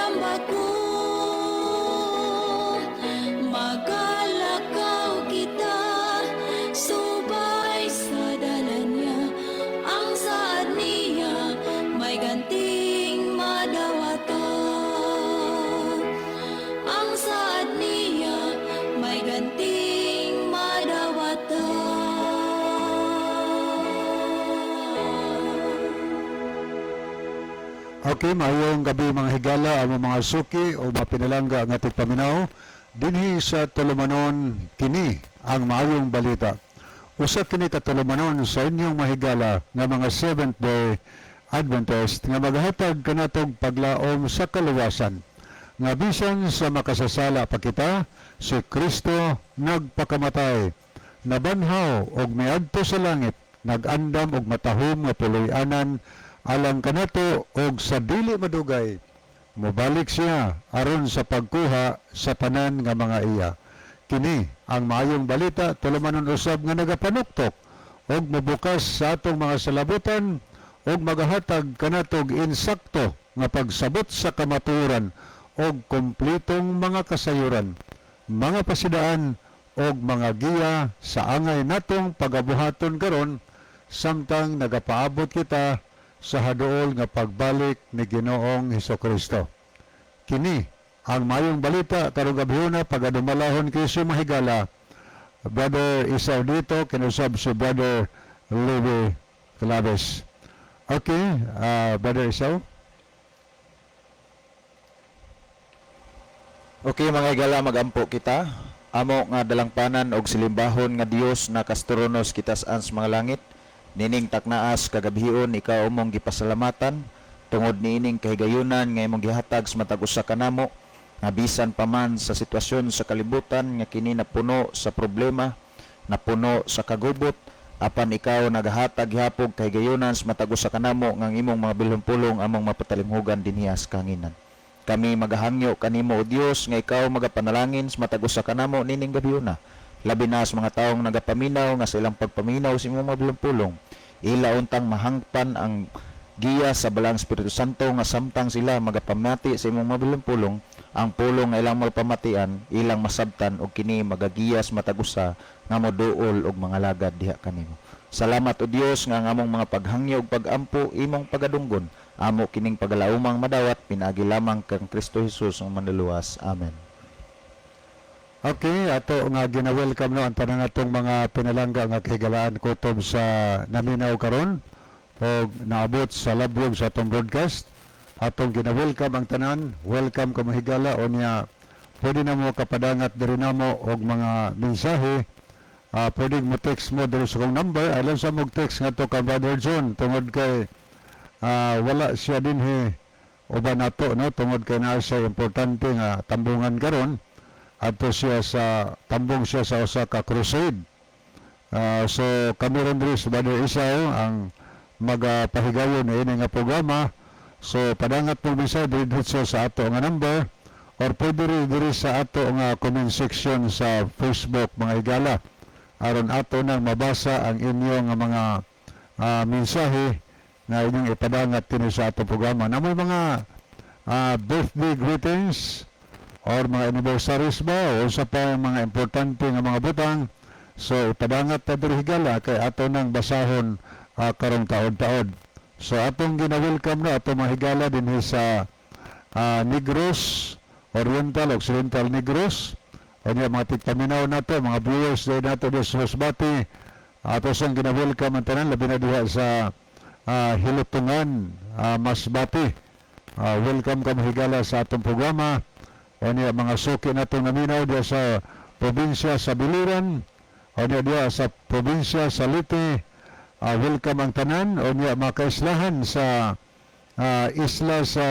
Tambako. Magalakaw kita subay sa dalan niya. Ang saad niya may ganting madawata. Ang saad niya may ganting madawata. Okay, maayong gabi, mga higala, ang mga suki o mapinalangga nga tigpaminaw dinhi sa tulumanon "Kini ang Maayong Balita". Usa kini ka tulumanon sa inyong mahigala nga mga Seventh Day Adventist nga maghatag kanatong paglaom sa kaluwasan. Nga bisan sa makasasala pa kita, si Kristo nagpakamatay, nabanhaw og miadto sa langit, nag-andam og matahom nga puloy-anan alang kanato, og sa dili madugay mobalik siya aron sa pagkuha sa tanan nga mga iya. Kini ang Maayong Balita, tulumanon usab nga nagapanuktok og mobukas sa atong mga salabutan og magahatag kanatog insakto nga pagsabot sa kamatuoran og kompletong mga kasayuran, mga pasidaan og mga giya sa angay natong pagabuhaton karon samtang nagapaabot kita sa haduol nga pagbalik ni Ginoong Hesukristo. Kini ang Maayong Balita karong gabhiona, pagadumalahon Kristo, mahigala. Brother Isaw dito, kinusab si Brother Levi Claves. Okay, Brother Isaw. Okay, mga higala, magampo kita. Amo nga dalangpanan og silimbahon nga Dios na kasturonos kita sa mga langit. Nining taknaas kagabhion, ikaw among gipasalamatan tungod niining kahigayunan nga imong gihatag sa matag usa kanamo, nga bisan pa man sa sitwasyon sa kalibutan nga kini napuno sa problema, napuno sa kagubot, apan ikaw nagahatag gihapon kahigayunan sa matag usa kanamo nga ang imong mga bilhong pulong among mapatalimhugan dinhi sa kahanginan. Kami magahangyo kanimo, O Dios, nga ikaw magapanalangin sa matag usa kanamo nining gabhiona. Labi na sa mga taong nagapaminaw, nga sa ilang pagpaminaw sa imong mga bilhong pulong, ila untang mahangpan ang giya sa Balaang Espiritu Santo, nga samtang sila magapamati sa imong mga bilhong pulong, ang pulong nga ilang mapamatian ilang masabtan og kini magagiya sa matag usa nga moduol og mga lagad diha kanimo. Salamat, O Dios, nga ang among mga paghangyo ug pagampo imong pagadunggon. Amo kining pagalaumang madawat pinaagi lamang kang Kristo Jesus ang Manluluwas. Amen. Okay, ato nga gina-welcome, no, ang tanan natong mga pinalangga nga kahigalaan kutob sa naminaw karon og naabot sa labyog sa atong broadcast. Atong gina-welcome ang tanan. Welcome ka, mahigala, o niya pwede na mo kapadangat diri namo og mga mensahe. Pwede mo text mo diri sa akong number. Alam sa mo text nga to ka Brother John tungod kay wala siya dinhi uban nato, no, tungod kay naa siya importante nga tambungan karon. Adto siya sa tambong siya sa usa ka crusade. So kami ron diri sa Brother Isaw ang magapahigayon na ini nga programa. So padangat mo mensahe diri dito sa ato nga number or pwede rin diri sa ato nga comment section sa Facebook, mga higala, aron ato nang mabasa ang inyong nga mga mensahe na inyong ipadangat kini sa ato programa. Namoy mga birthday greetings or mga anniversaries ba o sa pa mga importante nga mga butang. So ipadangat ta diri, higala, kay ato nang basahon karong taod-taod. So atong gina-welcome na ato mga higala dinhi sa Negros Oriental, Occidental Negros. Kanya mga tigpaminaw nato, mga viewers din nato diri sa Masbate. Ato sang gina-welcome ang tanan, labi na diha sa Hilutungan, Masbate. Welcome ka, mahigala, sa atong programa. Kanya mga suki natong naminaw diha sa probinsya sa Biliran, o diha sa probinsya sa Leyte. Welcome ang tanan. O niya mga kaislahan sa isla sa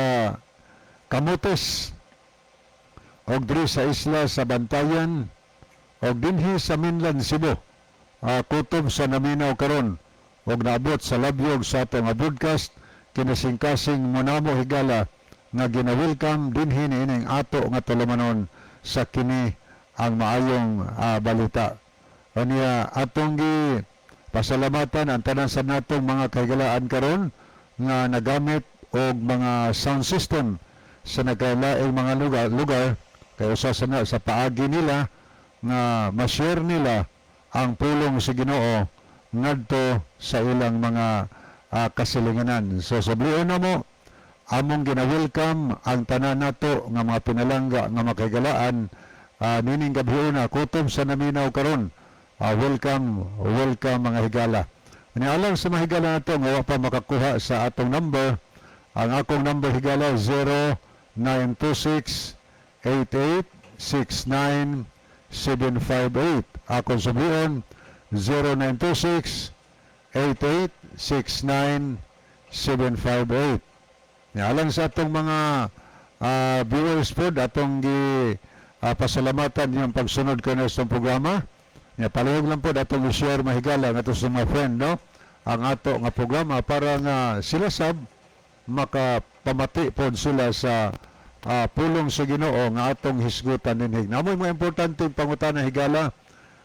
Camotes, og diri sa isla sa Bantayan, og dinhi sa mainland Cebu, kutob sa naminaw karon og naabot sa labyog sa atong nga broadcast, kinasingkasing mo namo, higala, nga gina-welcome dinhi niining ato nga tulumanon sa "Kini ang Maayong Balita". Unya atong gi pasalamatan ang tanan sa natong mga kahigalaan karon nga nagamit og mga sound system. sa nagkalaing mga lugar, lugar kay usa sa na sa paagi nila nga ma-share nila ang pulong sa Ginoo ngadto sa ilang mga kasilinganan. So sublion na mo among gina-welcome ang tanan nato nga mga pinalangga nga makahigalaan nining gabhiona kutob sa naminaw karon. Welcome, welcome, mga higala. Ni alang sa mga higala nato nga wa pa makakuha sa atong number, ang akong number, higala, 0926 8869 758. Akong sublion, 0926 8869 758. Ni alang sa atong mga viewers po, atong gi pasalamatan yung pagsunod ko na sa programa. Ya, palihog lang po atong i-share, mahigala, nga sa mga friend, no? Ang ato nga programa para nga sila sab makapamati po sila sa pulong sa Ginoo nga atong hisgutan dinhi. Namoy mga importante pangutana, higala,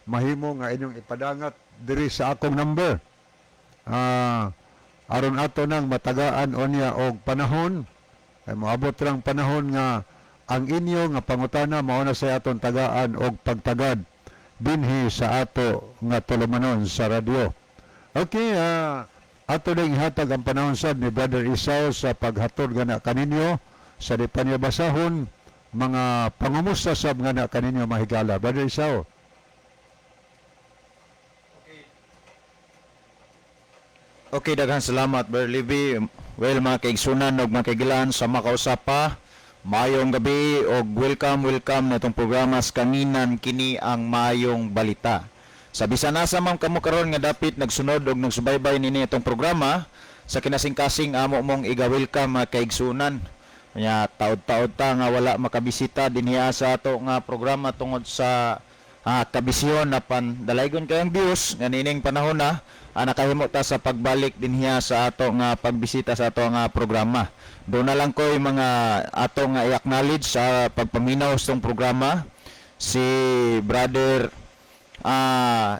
mahimo nga inyong ipadangat diri sa akong number. Aron ato nang matagaan unya og panahon ay moabot rang panahon nga ang inyo nga pangutana mao na sa aton tagaan og pagtagad dinhi sa ato nga tulumanon sa radyo. Okay, ato ding hatag ang panahon sad ni Brother Isao sa paghatod gana kaninyo sa di pa niya basahon mga pangumusta sab nga na kaninyo, mahigala. Brother Isao. Okay, daghang salamat, Brother Libby. Well, mga kaigsunan ug mga kaigilan sa makausapa, maayong gabi og welcome, welcome na itong programa sa Kanginan, kini ang maayong balita. Sa bisan asa man kamo karon nga dapit nagsunod og nagsubaybay nini itong programa, sa kinasingkasing amo mong iga-welcome, mga kaigsunan. Nya taod-taod ta nga wala makabisita dinhiya sa ato nga programa tungod sa kabisyon, apan dalaygon kayong Dios nga nining panahon na nakahimo ta sa pagbalik dinhiya sa ato nga pagbisita sa ato nga programa. Do na lang ko'y mga ato nga i-acknowledge sa pagpaminaw sa tong programa, si Brother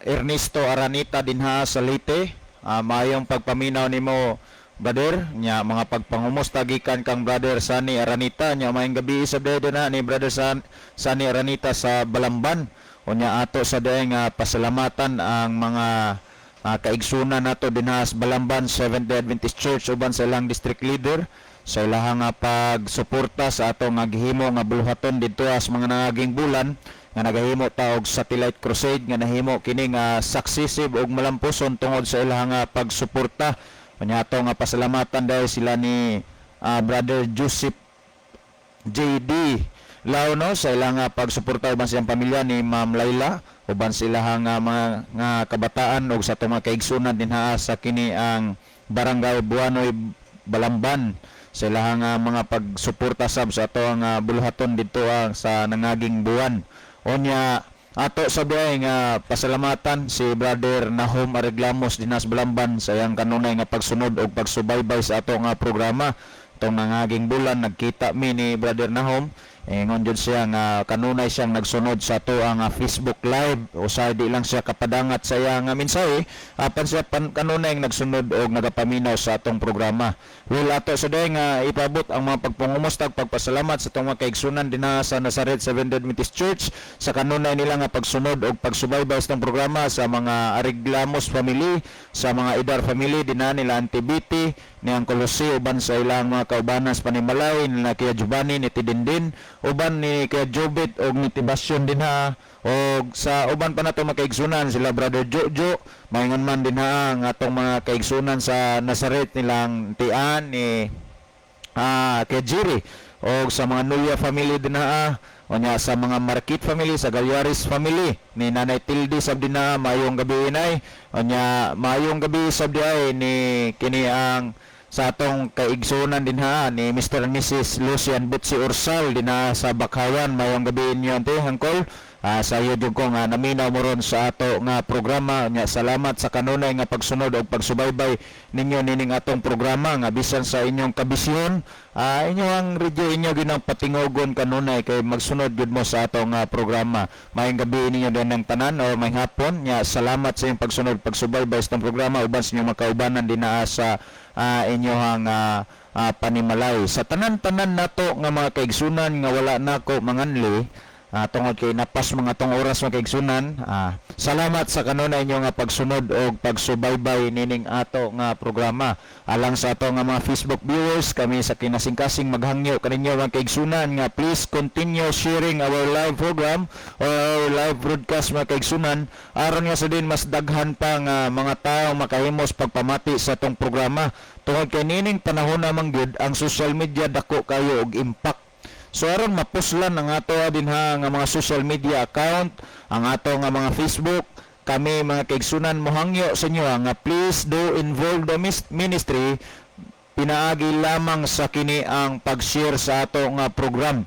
Ernesto Aranita dinha sa Leyte. Maayong pagpaminaw nimo, brother. Nya mga pagpangumusta gikan kang Brother Sani Aranita. Nya maayong gabi sa dedo na ni Brother Sani Aranita sa Balamban. Unya ato sa day nga pasalamatan ang mga kaigsunan nato dinha sa Balamban Seventh Day Adventist Church uban sa ilang district leader sa ilahang nga pagsuporta sa ato nga gihimo nga buluhaton didto sa mga nangaging bulan nga nagahimo ta og satellite crusade nga nahimo kini nga successive og malampuson tungod sa ilahang nga pagsuporta. Unya ato nga pasalamatan dahil sila ni Brother Joseph JD Launo sa ilang pagsuporta uban sa iyang pamilya ni Ma'am Laila, uban sa ilahang mga nga kabataan ug sa atong mga kaigsunan dinha sa kini ang Barangay Buanoy, Balamban, sa ilahang mga pagsuporta sab sa ato ang buluhaton didto sa nangaging buwan. Unya ato sa biyahe nga pasalamatan si Brother Nahum Areglamos dinha sa Balamban sa iyang kanunay nga pagsunod og pagsubaybay sa ato nga programa. Itong nangaging bulan nagkita mi ni Brother Nahum. Ingon jud siya nga kanunay siyang nagsunod sa ato ang Facebook Live. Usahay di lang siya kapadangat sa iya nga mensahe, apan siya kanunay nagsunod og nagapaminaw sa atong programa. Well, ato sa day nga ipabot ang mga pagpangumusta ug pagpasalamat sa atong mga kaigsunan dinha sa Nazareth Seventh Day Adventist Church sa kanunay nila nga pagsunod og pagsubaybay sa atong programa, sa mga Areglamos family, sa mga Idar family dinha, nila Auntie Betty, ni Uncle Jose uban sa ilang mga kaubanan sa panimalay nila Kuya Giovanni, ni Tidindin, uban ni Kuya Jobit og ni Tibasyon dinha, og sa uban pa nato mga kaigsunan, sila Brother Jojo. Maingon man dinha ang atong mga kaigsunan sa Nazareth, nilang Tian ni kay Jerry, og sa mga Nuya family dinha, unya sa mga Marquit family, sa Galyaris family ni Nanay Tildy sab dinha, maayong gabi, inay. Unya maayong gabi sab diay ni kini ang sa atong kaigsunan dinha ni Mr. and Mrs. Lucian Butsi Ursal dinha sa Bakhawan. Maayong gabi inyo, ante, uncle. Sayod jud ko nga naminaw mo ron sa ato nga programa nya. Salamat sa kanunay nga pagsunod og pagsubaybay ninyo nining atong programa nga bisan sa inyong kabisyon, inyong radio inyo ginang patingogon kanunay kay magsunod gud mo sa atong programa. Maayong gabi ninyo din ng tanan o maayong hapon nya. Salamat sa inyong pagsunod, pagsubaybay sa atong programa uban sa inyong makaubanan dinaa sa inyong panimalay. Sa tanan-tanan nato nga mga kaigsunan nga wala nako manganli tungod kay napas mga tong oras, mga kaigsunan, salamat sa kanunay inyo nga pagsunod og pagsubaybay nining ato nga programa. Alang sa ato nga mga Facebook viewers, kami sa kinasingkasing maghangyo kaninyo, mga kaigsunan, nga please continue sharing our live program or our live broadcast, mga kaigsunan, aron nga sa din mas daghan pa nga mga tao makahimos pagpamati sa atong programa tungod kay nining panahon namang gyud ang social media dako kayo og impact. So aron mapuslan ang ato dinha nga mga social media account, ang ato nga mga Facebook, kami, mga kaigsunan, mohangyo sa inyo nga please do involve the ministry pinaagi lamang sa kini ang pag-share sa ato nga program.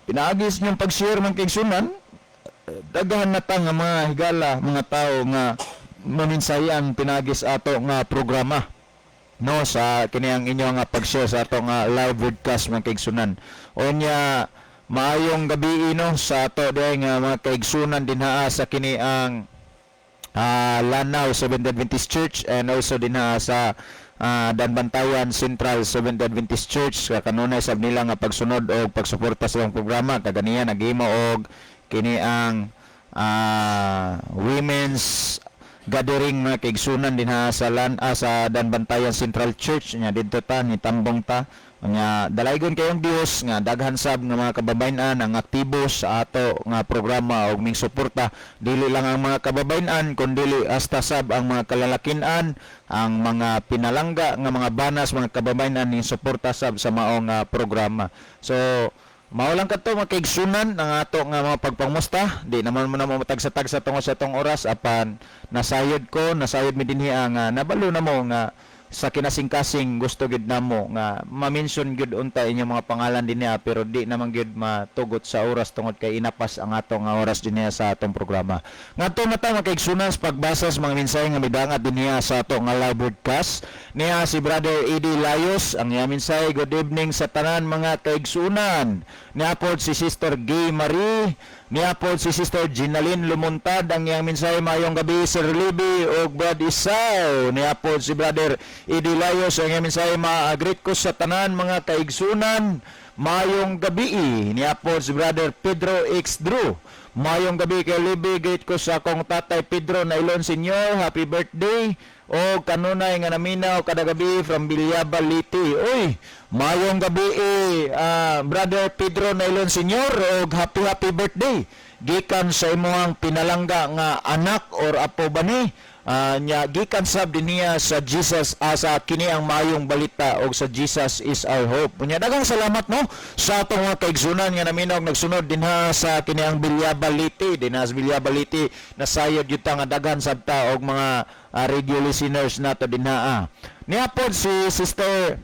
Pinaagi sa inyong pag-share, mga kaigsunan, daghan na ta nga mga higala, mga tao nga maminsayan pinaagi sa ato nga programa, no, sa kini ang inyo nga pag-share sa ato nga live broadcast, mga kaigsunan. Unya maayong gabi, no, sa ato diay nga mga kaigsunan dinha sa kini ang Lanao Seventh Adventist Church and also dinha sa Danbantayan Central Seventh Adventist Church sa kanunay sab nila nga pagsunod og pagsuporta sa ilang programa. Kaganiya naghimo og kini ang women's gathering, mga kaigsunan, dinha sa Danbantayan Central Church nya. Didto ta ni tambong ta nya. Dalaygon kayong Dios nga daghan sab nga mga kababayen-an ang aktibo sa ato nga programa og ming suporta. Dili lang ang mga kababayen-an kundi hasta sab ang mga kalalakin-an, ang mga pinalangga nga mga banas, mga kababayen-an, ning suporta sab sa maong programa. So mao lang kadto, mga kaigsunan, ang ato nga mga pagpangusta. Di naman mo na mo matagsa-tagsa tungod sa atong oras, apan nasayod ko, nasayod mi dinhi nga nabalo na mo nga sa kinasingkasing gusto gid namo nga ma-mention gyud unta inyong mga pangalan dinhi, pero di naman gyud matugot sa oras tungod kay inapas ang ato nga oras dinhi sa atong programa. Ngadto na ta, mga kaigsunan, sa pagbasa sa mga mensahe nga midangat dinhi sa ato nga live broadcast. Niya si Brother Eddie Layos, ang iyang mensahe, "Good evening sa tanan, mga kaigsunan." Niya pod si Sister Gay Marie. Niya pod si Sister Ginaline Lumuntad, ang iyang mensahe, "Maayong gabi, Sir Libby ug Brad Isaw." Niya pod si Brother Eddie Layos, ang iyang mensahe, "Ma-greet ko sa tanan, mga kaigsunan. Maayong gabi." Niya pod si Brother Pedro X. Drew. "Maayong gabi kay Libby, greet ko sa akong tatay Pedro Nailon Senior, happy birthday. O kanunay nga naminaw kada gabi from Villaba, Leyte." Uy, maayong gabi eh, Brother Pedro Nailon Senior og happy happy birthday. Gikan sa imuhang pinalangga nga anak or apo ba ni? Nya gikan sab dinhiya sa Jesus sa kini ang maayong balita og sa Jesus Is Our Hope. Nya daghang salamat, no, sa atong mga kaigsunan nga naminaw og nagsunod dinha sa kini ang Villaba, Leyte. Dinha sa Villaba, Leyte, nasayod gyud ta nga daghan sab ta og mga radio listeners nato dinha. Niya pod si Sister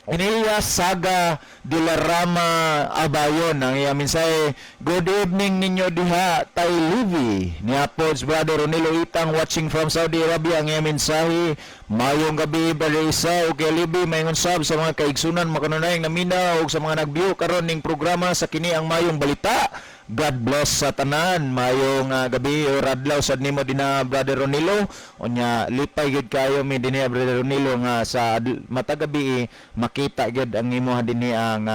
Iniya Saga de la Rama Abayon, ang iyang mensahe, "Good evening ninyo diha Tay Livy." Niya pod si Brother Ronilo Itang, watching from Saudi Arabia, ang iyang mensahe, "Mayong gabi, Brother Isa ug kay Livy, maayong sab sa mga kaigsunan makanunayang naminaw ug sa mga nag-view karon ning programa sa kini ang mayong balita. God bless sa tanan." Mayong gabi o adlaw sad nimo dinha, Brother Ronilo. Unya lipay gyud kayo mi dinhi, Brother Ronilo, nga sa matag gabi eh, makita gyud ang imo dinhi ang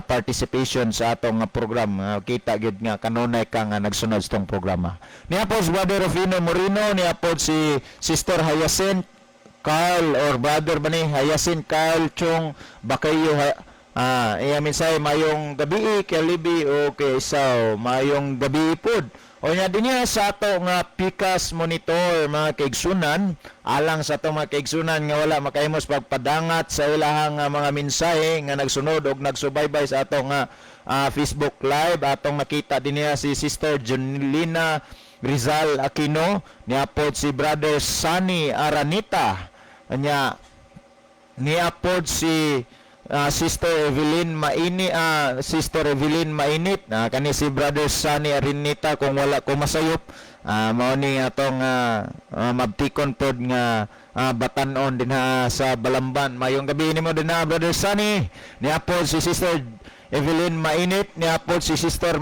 participation sa atong program. Kita gyud nga kanunay ka nga nagsunod sa tong programa. Niya po si Brother Rufino Moreno, niya po si Sister Hyacinth Carl or brother ba ni Hyacinth Carl Chong Bakayo iya mensahe, "Mayong gabi kay Libby o kay Isaw." Mayong gabi pod. O nya dinhi sa ato nga PCAS monitor, mga kaigsunan, alang sa ato mga kaigsunan nga wala makahimos pagpadangat sa ilahang mga mensahe nga nagsunod og nagsubaybay sa ato nga Facebook Live, atong nakita dinhi si Sister Junlina Rizal Aquino, niya pod si Brother Sunny Aranita. Anya niya pod si Sister Evelyn Maini, Sister Evelyn Mainit, kani si Brother Sunny Arinita kung wala ko masayop, mao ni atong mabtikon pod nga batanon dinha sa Balamban. Mayong gabi nimo dinha, Brother Sunny. Niapod si Sister Evelyn Mainit, niapod si Sister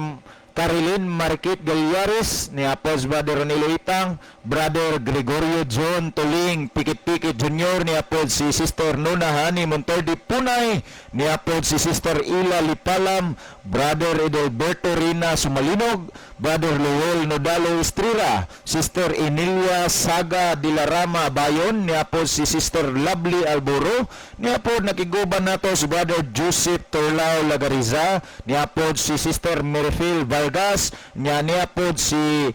Carilyn Marikit Galyares, niapod si Brother Ronilo Itang, Brother Gregorio John Tuling Pikit-Pikit Jr., niapod si Sister Nuna Hani Monterde Punay, niapod si Sister Ila Lipalam, Brother Edelberto Rina Sumalinog, Brother Lowell Nodalo Estrira, Sister Emilia Saga de la Rama Bayon, niapod si Sister Lovely Alboro, niapod nakiguban nato si Brother Joseph Torlao Lagariza, niapod si Sister Merifil Vargas, niapod si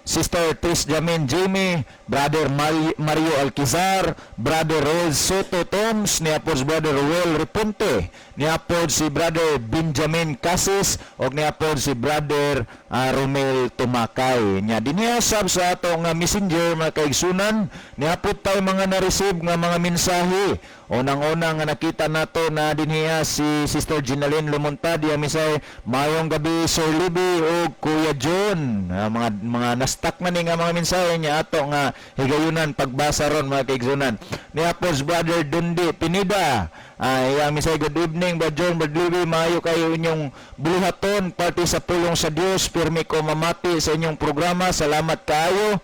Sister Tris Jamin Jimmy, Brother Mario Alquizar, Brother Roel Soto Toms, niapod si Brother Ruel Reponte, niapod si Brother Benjamin Casis, og niapod si Brother Romel Tumakay. Nya dinhiya sab sa atong messenger, mga kaigsunan, niapod tayo mga na-receive nga mga mensahe. Unang-una nga nakita nato na dinhiya si Sister Ginaline Lumuntad, yang mensahe, "Mayong gabi, Sir Libby ug Kuya John." Mga nastak na ni nga mga mensahe niya ato nga higayunan pagbasa ron, mga kaigsunan. Niapod si Brother Dundi Pinida. Ay, ang mensahe, "Good evening, Brother John, Brother Libby, maayo kayo inyong buluhaton parte sa pulong sa Dios. Pirmi ko mamati sa inyong programa. Salamat kaayo.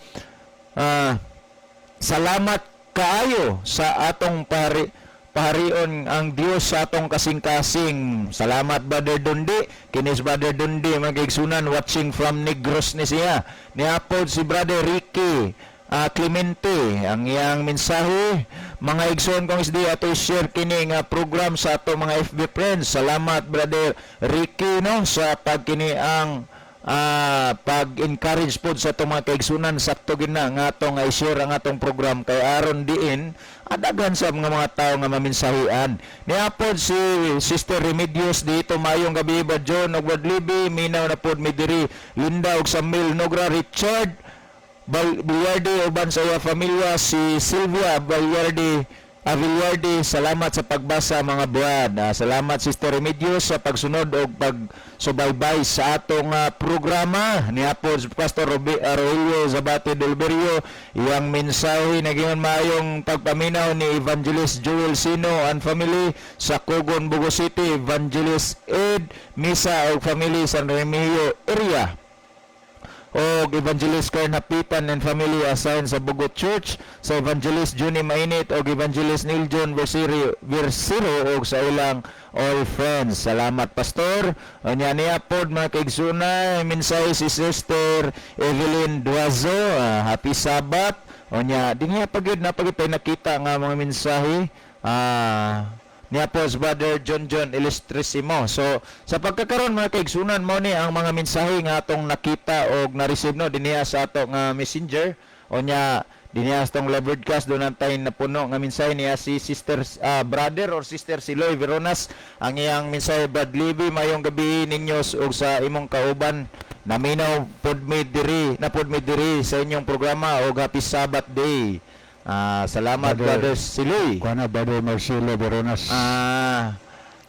Salamat kaayo sa atong pari paharion ang Dios sa atong kasing-kasing." Salamat, Brother Dundi. Kinis Brother Dundi, mga kaigsunan, watching from Negros ni siya. Niapod si Brother Ricky Clemente. Ang iyang mensahe, "Mga igsoon kong isdi, ato share kini nga program sa ato mga FB friends." Salamat, Brother Ricky, no, sa pagkini ang pag-encourage pod sa atong mga kaigsunan. Sakto gid na nga atong i-share ang atong program kay aron diin adaghan sa mga tao nga maminsahian. Niapod si Sister Remedios dito, "Mayong gabi ba John ug Brad Libby, minaw na pod mi diri, Linda ug Samuel Nogra, Richard Villarde uban sa iya familia, si Sylvia Villarde Avillarde. Salamat sa pagbasa, mga buwan." Salamat, Sister Remedios, sa pagsunod og pagsubaybay sa atong programa. Niapod si Pastor Rogelio Zabate Delberio, iyang mensahe naging, "Maayong pagpaminaw ni Evangelist Joel Sino and family sa Cogon, Bogo City, Evangelist Ed Misa og family San Remigio area og Evangelist Kern Hapitan and family assigned sa Bugot Church, sa Evangelist Juni Mainit og Evangelist Neil John Versiro, Versiro og sa ilang all friends." Salamat, Pastor. Unya niya pod, mga kaigsunan, mensahe si Sister Evelyn Duazo, "Happy Sabbath." Unya dinhi pagid na pagid tayo nakita nga mga mensahe. Niya po si Brother John John Illustrissimo. So, sa pagkakaroon, mga kaigsunan, mo ni ang mga mensahe nga atong nakita og na-receive, no, dinhiya sa ato nga messenger. O nya dinhiya sa atong live broadcast doon antay napuno nga mensahe niya si Sister, brother or Sister Siloy Veronas. Ang iyang mensahe, "Brad Libby, mayong gabi ninyo ug sa imong kauban. Naminaw pod mi diri, na pod mi diri sa inyong programa og happy Sabbath day." Salamat, Brother. Brother Siloy. Kuha na, Brother Marcelo Veronas.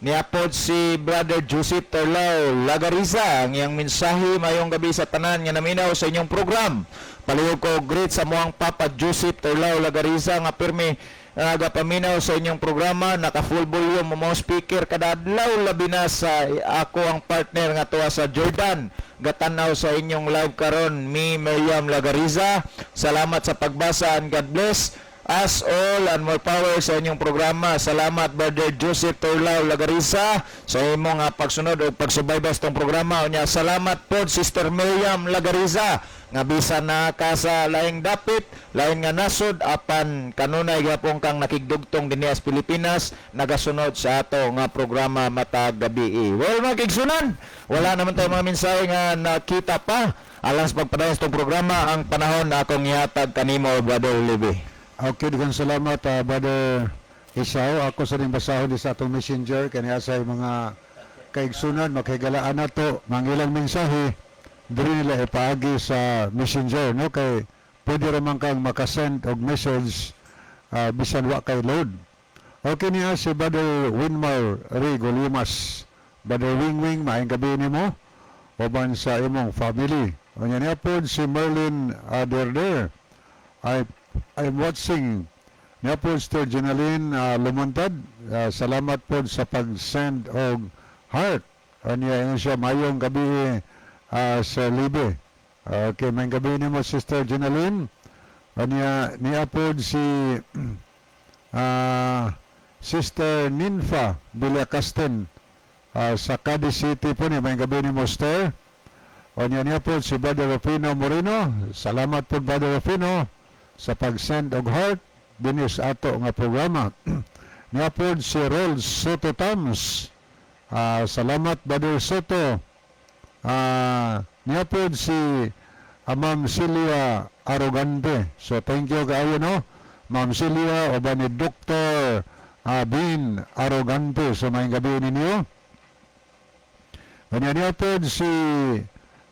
Niapod si Brother Joseph Torlao Lagariza. Ang iyang mensahe, "Mayong gabi sa tanan nga naminaw sa inyong program. Palihog ko greet sa muang Papa Joseph Torlao Lagariza nga pirmi nagapaminaw sa inyong programa, naka full volume mo mga speaker kada adlaw, labi na sa ako ang partner nga tuwa sa Jordan gatanaw sa inyong live karon, mi Miriam Lagariza. Salamat sa pagbasa and God bless us all and more power sa inyong programa." Salamat, Brother Joseph Torlao Lagariza, sa imong pagsunod o pagsubaybay sa itong programa. Unya salamat po Sister Miriam Lagariza nga bisan na ka sa laing dapit, laing nga nasod, apan kanunay gyapon kang nakigdugtong dinhi sa Pilipinas, nagasunod sa ato nga programa matag gabi. Well, mga kaigsunan, wala naman tayo mga mensahe nga nakita pa. Alang sa pagpadayon sa itong programa, ang panahon na akong ihatag kanimo, Brother Libby. Okay, daghang salamat, Brother Isao. Ako sa ning basahon di sa atong messenger kani sa mga kaigsunan makahigalaan nato mangilang mensahe diri nila ipaagi sa messenger, no, kay pwede ra man kang makasend og message bisan wa kay load. Okay niya si Brother Winmar Rigolimas. Brother Wingwing, maayong gabi nimo uban sa imong family. Unya niya po si Merlin Aderder. I'm watching niya po Sister Jenaline Lumuntad. Salamat po sa pag-send og heart. Unya ingon siya mayong gabi sa Libe. Okay, maayong gabi nimo, Sister Jenaline. Unya niya po si Sister Ninfa Villacasten sa Cadiz City po niya. Maayong gabi nimo, Sister. Unya niya po si Brother Rufino Moreno. Salamat po, Brother Rufino, sa pag-send og heart dinis ato nga programa. Niya po si Rol Soto Tams. Salamat, Brother Soto. Niya po si Ma'am Celia Arrogante. So thank you kaayo, no? Ma'am Celia o ba ni Dr. Bin Arrogante. So maayong gabi ninyo. Kanya niya po si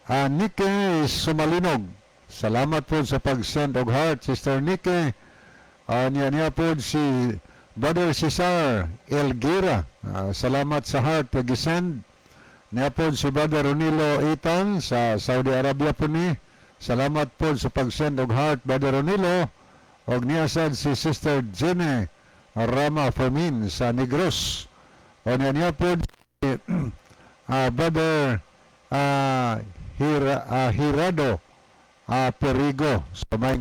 Nike Sumalinog. Salamat po sa pag-send og heart, Sister Nike. Niya niya po si Brother Cesar Elguera. Salamat sa heart pag-send. Niya po si Brother Ronilo Itan sa Saudi Arabia po ni. Salamat po sa pag-send og heart, Brother Ronilo. Og niya sad si Sister Jenny Rama Fermin sa Negros. O niya niya po si Brother Hirado Perigo. So may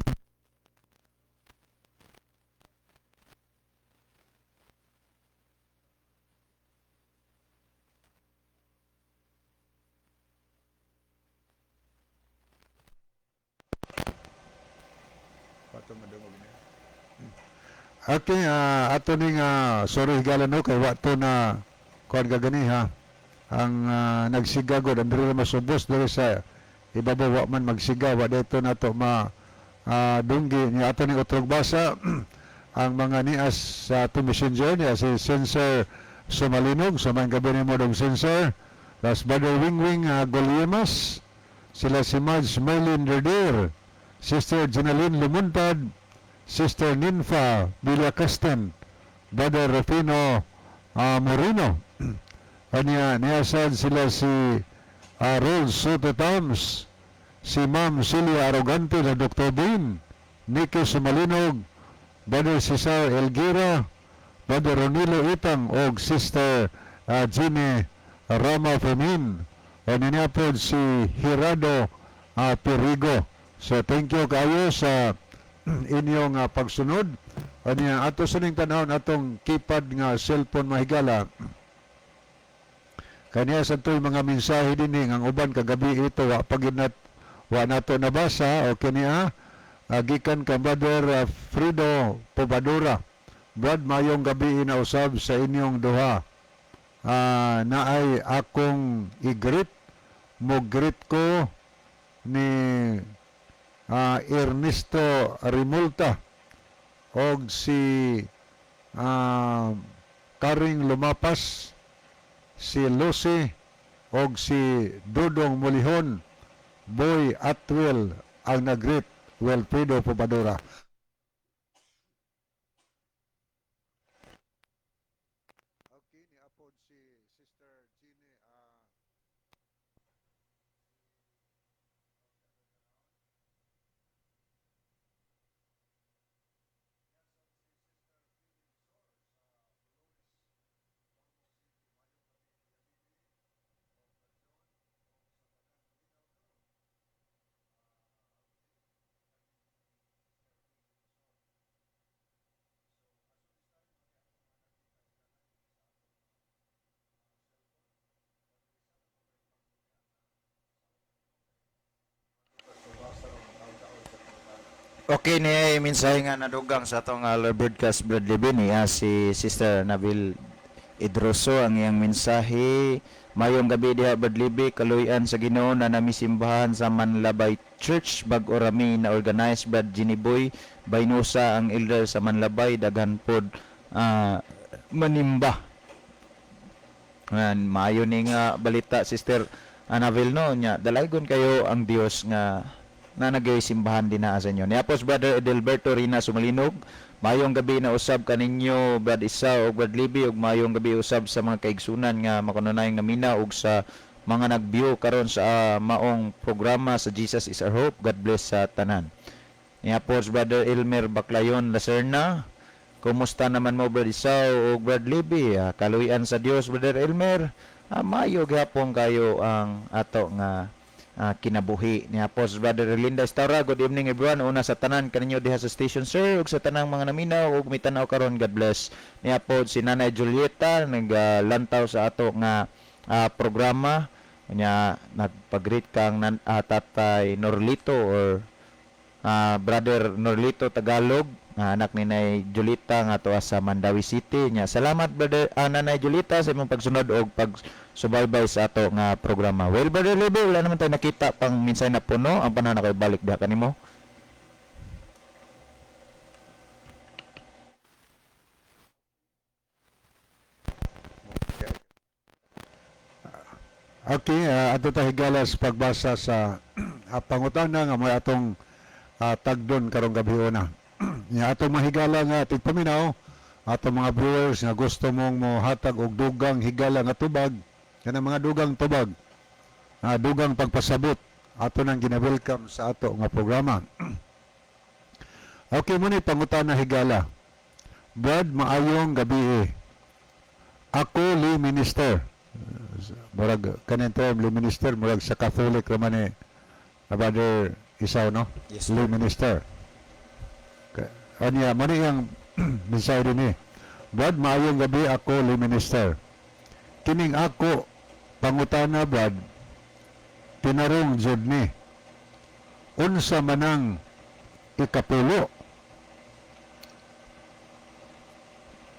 Okay, ato ning sorry higala no kay wa to na kuan gani ha. Ang nagsiga gud ang diri masubos diri sa ibabaw wa man magsiga wa dito nato ma dunggi ni ato ning utrog basa ang mga nias sa ato messenger niya si Sensor Sumalinog sa mga gabi nimo dong Sensor. Las Brother Wingwing Goliemas, sila si Madge Merlin Derder, Sister Jenaline Lumuntad, Sister Ninfa Villacasten, Brother Rufino Moreno. Kanya niya sad sila si Rol Soto Tams, si Ma'am Celia Arrogante na Dr. Dean, Nicky Sumalinog, Brother Cesar Elguera, Brother Ronilo Itang, og Sister Jimmy Rama Fermin. O niya po si Hirado Perigo. So thank you kayo sa inyong pagsunod. Anya ato sa ning tanawon atong keypad nga cellphone mahigala. Kanya sa to'y mga mensahe dinhi ang uban kagabi ito wa pag wa nato nabasa o kini gikan ka Brother Frido Pobadura. Brad, mayong gabi na usab sa inyong duha. Naay akong i-greet mo greet ko ni Ernesto Rimulta og si Karing Lumapas, si Lucy og si Dudong Mulihon, Boy Atwell ang nag-greet, Wilfredo Pobadora. Okay, ni apod si Sister Jeannie. Okay ni mensahe nga nadugang sa atong broadcast, Bradley Bin, si Sister Nabil Idroso ang iyang mensahe. Mayong gabi diha, Bradley B, kaluyan sa Ginoo na namisimbahan sa Manlabay Church, bag-o rami na organize. Brad Ginny Boy Baynusa ang elder sa Manlabay, daghan pod manimba. Ngan maayo ni nga balita, Sister Anabel, no? Nya dalaygon kayo ang Dios nga na nagay simbahan din na sa inyo. Niapos Brother Edelberto Rina Sumalinog, Maayong gabi na usab kaninyo, Brad Isa ug Brad Libby, ug maayong gabi usab sa mga kaigsunan nga makanunayng naminaw ug sa mga nag-view karon sa maong programa sa Jesus is Our Hope. God bless sa tanan. Niya po si Brother Elmer Baclayon Lacerna. Kumusta naman mo, Brad Isaw ug Brad Libby? Kaluyan sa Dios, Brother Elmer. Maayo gyapon kayo ang ato nga kinabuhi. Niya po si Brother Linda Estaura. Good evening, everyone. Una sa tanan kaninyo diha sa station, sir, ug sa tanang mga naminaw ug mitanaw karon, God bless. Niya po si Nanay Julieta, naglantaw sa ato nga programa. Nya nagpag-greet kang Tatay Norlito or Brother Norlito Tagalog nga anak ni Nay Julita nga tuwa sa Mandaue City. Nya salamat, Brother Nanay Julita, sa imong pagsunod og pagsubaybay sa ato nga programa. Well, Brother Lebe, wala naman tayo nakita pang minsay na puno. Ang panahon na kay balik diha kanimo. Okay, ato ta higala sa pagbasa sa pangutana nga may atong tagdon karong gabi una. Nya atong mahigala nga tigpaminaw, atong mga viewers nga gusto mong mohatag og dugang higala nga tubag, kanang mga dugang tubag, dugang pagpasabot, ato nang gina-welcome sa ato nga programa. Okay, muna pangutana, higala. Brad, maayong gabi eh. Ako lay minister. Murag kaning term lay minister, murag sa Catholic raman ni na, Brother Isaw, no? Yes. Lay minister. Anya, mo ni iyang mensahe din eh. Brad, maayong gabi, ako lay minister. Kining ako pangutana, Brad, tinarong jud ni. Unsa manang ikapulo?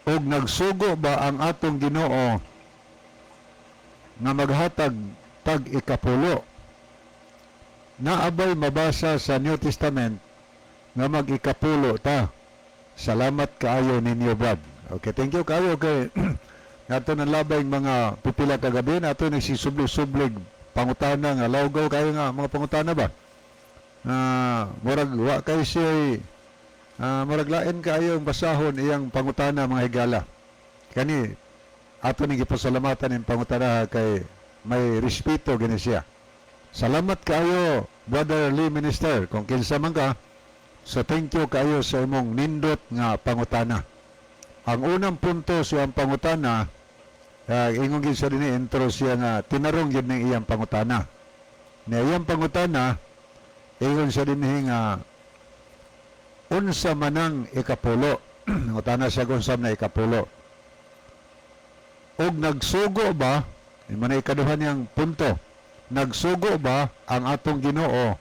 Og nagsugo ba ang atong Ginoo nga maghatag tag ikapulo? Naabay mabasa sa New Testament nga mag-ikapulo ta? Salamat kaayo ninyo, Brad. Okay, thank you kaayo kay nato nang labay mga pipila ka gabi nato nagsisubli-sublig pangutana nga lawgaw kayo nga mga pangutana ba? Murag wa kay siya, murag lain kaayo ang basahon iyang pangutana, mga higala. Kani ato ning gipasalamatan ang pangutana kay may respeto gini siya. Salamat kaayo, Brother Lee Minister, kung kinsa man ka. So thank you kaayo sa imong nindot nga pangutana. Ang unang punto sa iyang pangutana, ingon gid siya dinhi, intro siya nga tinarong gid ning iyang pangutana. Na iyang pangutana, ingon siya dinhi nga unsa manang ikapulo. Ngutana siya kung unsa na ikapulo. Og nagsugo ba, man ikaduha niyang punto, nagsugo ba ang atong Ginoo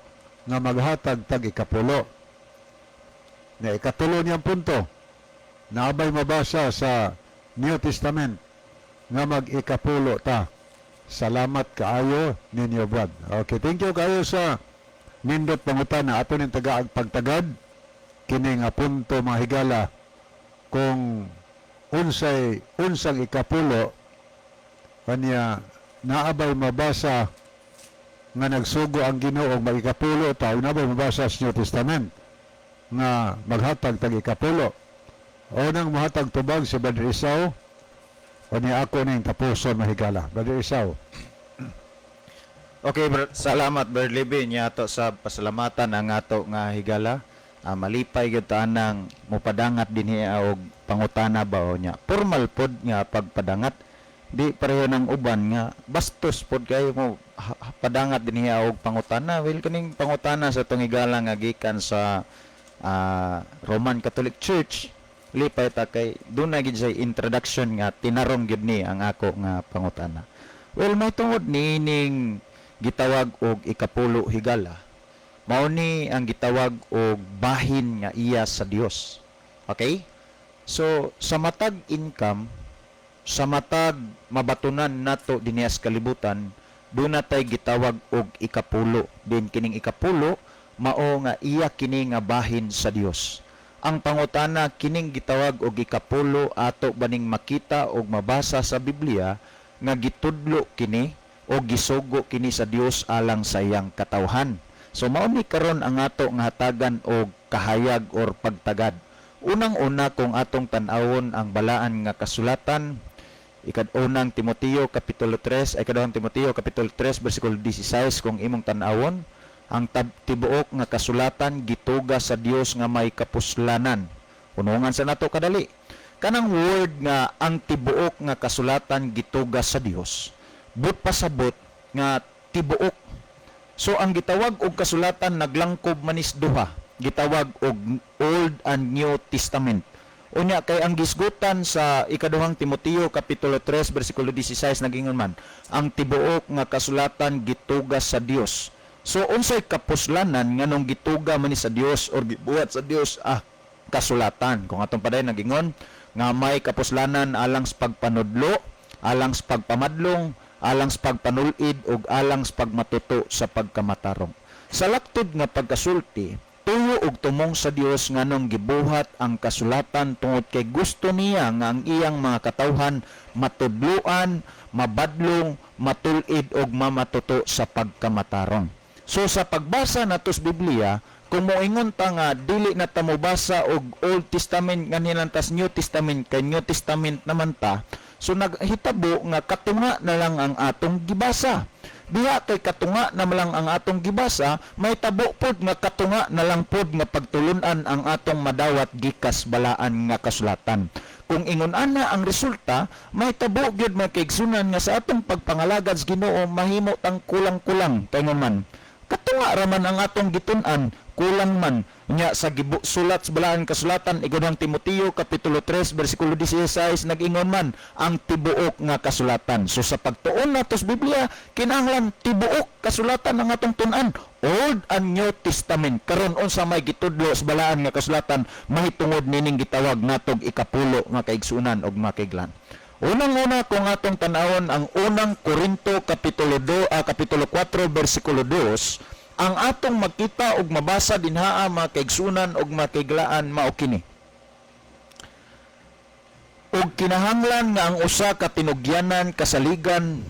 nga maghatag tag ikapulo? Na ikatulo niyang punto, naabay mabasa sa New Testament nga mag-ikapulo ta? Salamat kaayo ninyo, Brad. Okay, thank you kaayo sa nindot pangutana. Ato ning tagaag pagtagad kini nga punto, mga higala, kung unsay unsang ikapulo, kanya naabay mabasa nga nagsugo ang Ginoo mag-ikapulo ta, naabay mabasa sa New Testament nga maghatag tag ikapulo? Unang mohatag tubag si Brother Isaw o ni ako ning tapuson, mahigala. Brother Isaw. Okay, bro, salamat, Brother Libby. Nya ato sa pasalamatan ang ato nga higala. Malipay gyud ta anang mopadangat dinhi og pangutana ba o nya. Formal pod nga pagpadangat. Di pareho ng uban nga bastos pod kayo mo padangat dinhi og pangutana. Well, kaning pangutana sa atong higala nga gikan sa Roman Catholic Church, lipay ta kay duna gid siya introduction nga tinarong gyud ni ang ako nga pangutana. Well, may tungod niining gitawag og ikapulo, higala. Mao ni ang gitawag og bahin nga iya sa Dios. Okay? So, sa matag income, sa matag mabatunan nato dinhi sa kalibutan, duna tay gitawag og ikapulo. Din kining ikapulo mao nga iya kini nga bahin sa Dios. Ang pangutana, kining gitawag og ikapulo, ato baning makita og mabasa sa Biblia nga gitudlo kini o gisugo kini sa Dios alang sa iyang katawhan? So mao ni karon ang ato nga hatagan og kahayag or pagtagad. Unang-una, kung atong tan-awon ang balaan nga kasulatan, Ikadunang Timoteo kapitulo 3, ay Ikaduhang Timoteo kapitulo 3 bersikulo 16, kung imong tan-awon, ang tibuok nga kasulatan gituga sa Dios nga may kapuslanan. Unungan sa nato kadali. Kanang word nga ang tibuok nga kasulatan gituga sa Dios, but pasabot nga tibuok. So ang gitawag og kasulatan naglangkob manis duha, gitawag og Old and New Testament. Unya kay ang gisgutan sa Ikaduhang Timoteo kapitulo 3 bersikulo 16, nagingon man ang tibuok nga kasulatan gituga sa Dios. So unsay kapuslanan, nganong gituga man ni sa Dios or gibuhat sa Dios kasulatan? Kung atong padayon, nagingon nga may kapuslanan alang sa pagpanudlo, alang sa pagpamadlong, alang sa pagpanulid ug alang sa pagmatuto sa pagkamatarong. Sa laktod nga pagkasulti, tuyo og tumong sa Dios nganong gibuhat ang kasulatan tungod kay gusto niya nga ang iyang mga katawhan matudloan, mabadlong, matulid og mamatuto sa pagkamatarong. So sa pagbasa nato sa Biblia, kung moingon ta nga dili na ta mobasa og Old Testament nganhi tas New Testament kay New Testament naman ta, so naghitabo nga katunga na lang ang atong gibasa. Diha kay katunga na lang ang atong gibasa, may tabo pod nga katunga na lang pod nga pagtulunan ang atong madawat gikas balaan nga kasulatan. Kung ingon ana ang resulta, may tabo gyud, mga kaigsunan, nga sa atong pagpangalagad sa Ginoo mahimo tang kulang-kulang, kay man katunga raman ang atong gitun-an, kulang man. Nya sa sulat sa balaan kasulatan, Ikaduhang Timoteo kapitulo 3 bersikulo 16, nag-ingon man ang tibuok nga kasulatan. So sa pagtuon nato sa Biblia, kinahanglan tibuok kasulatan ang atong tun-an, Old and New Testament. Karon, unsa may gitudlo sa balaan nga kasulatan mahitungod nining gitawag natog ikapulo, nga kaigsunan og makiglan? Unang-una, kung atong tanawon ang Unang Korinto kapitulo 2, kapitulo 4 bersikulo 2, ang atong makita ug mabasa dinhaa, mga kaigsunan ug makiglaan, mao kini: "Ug kinahanglan nga ang usa ka tinugyanan kasaligan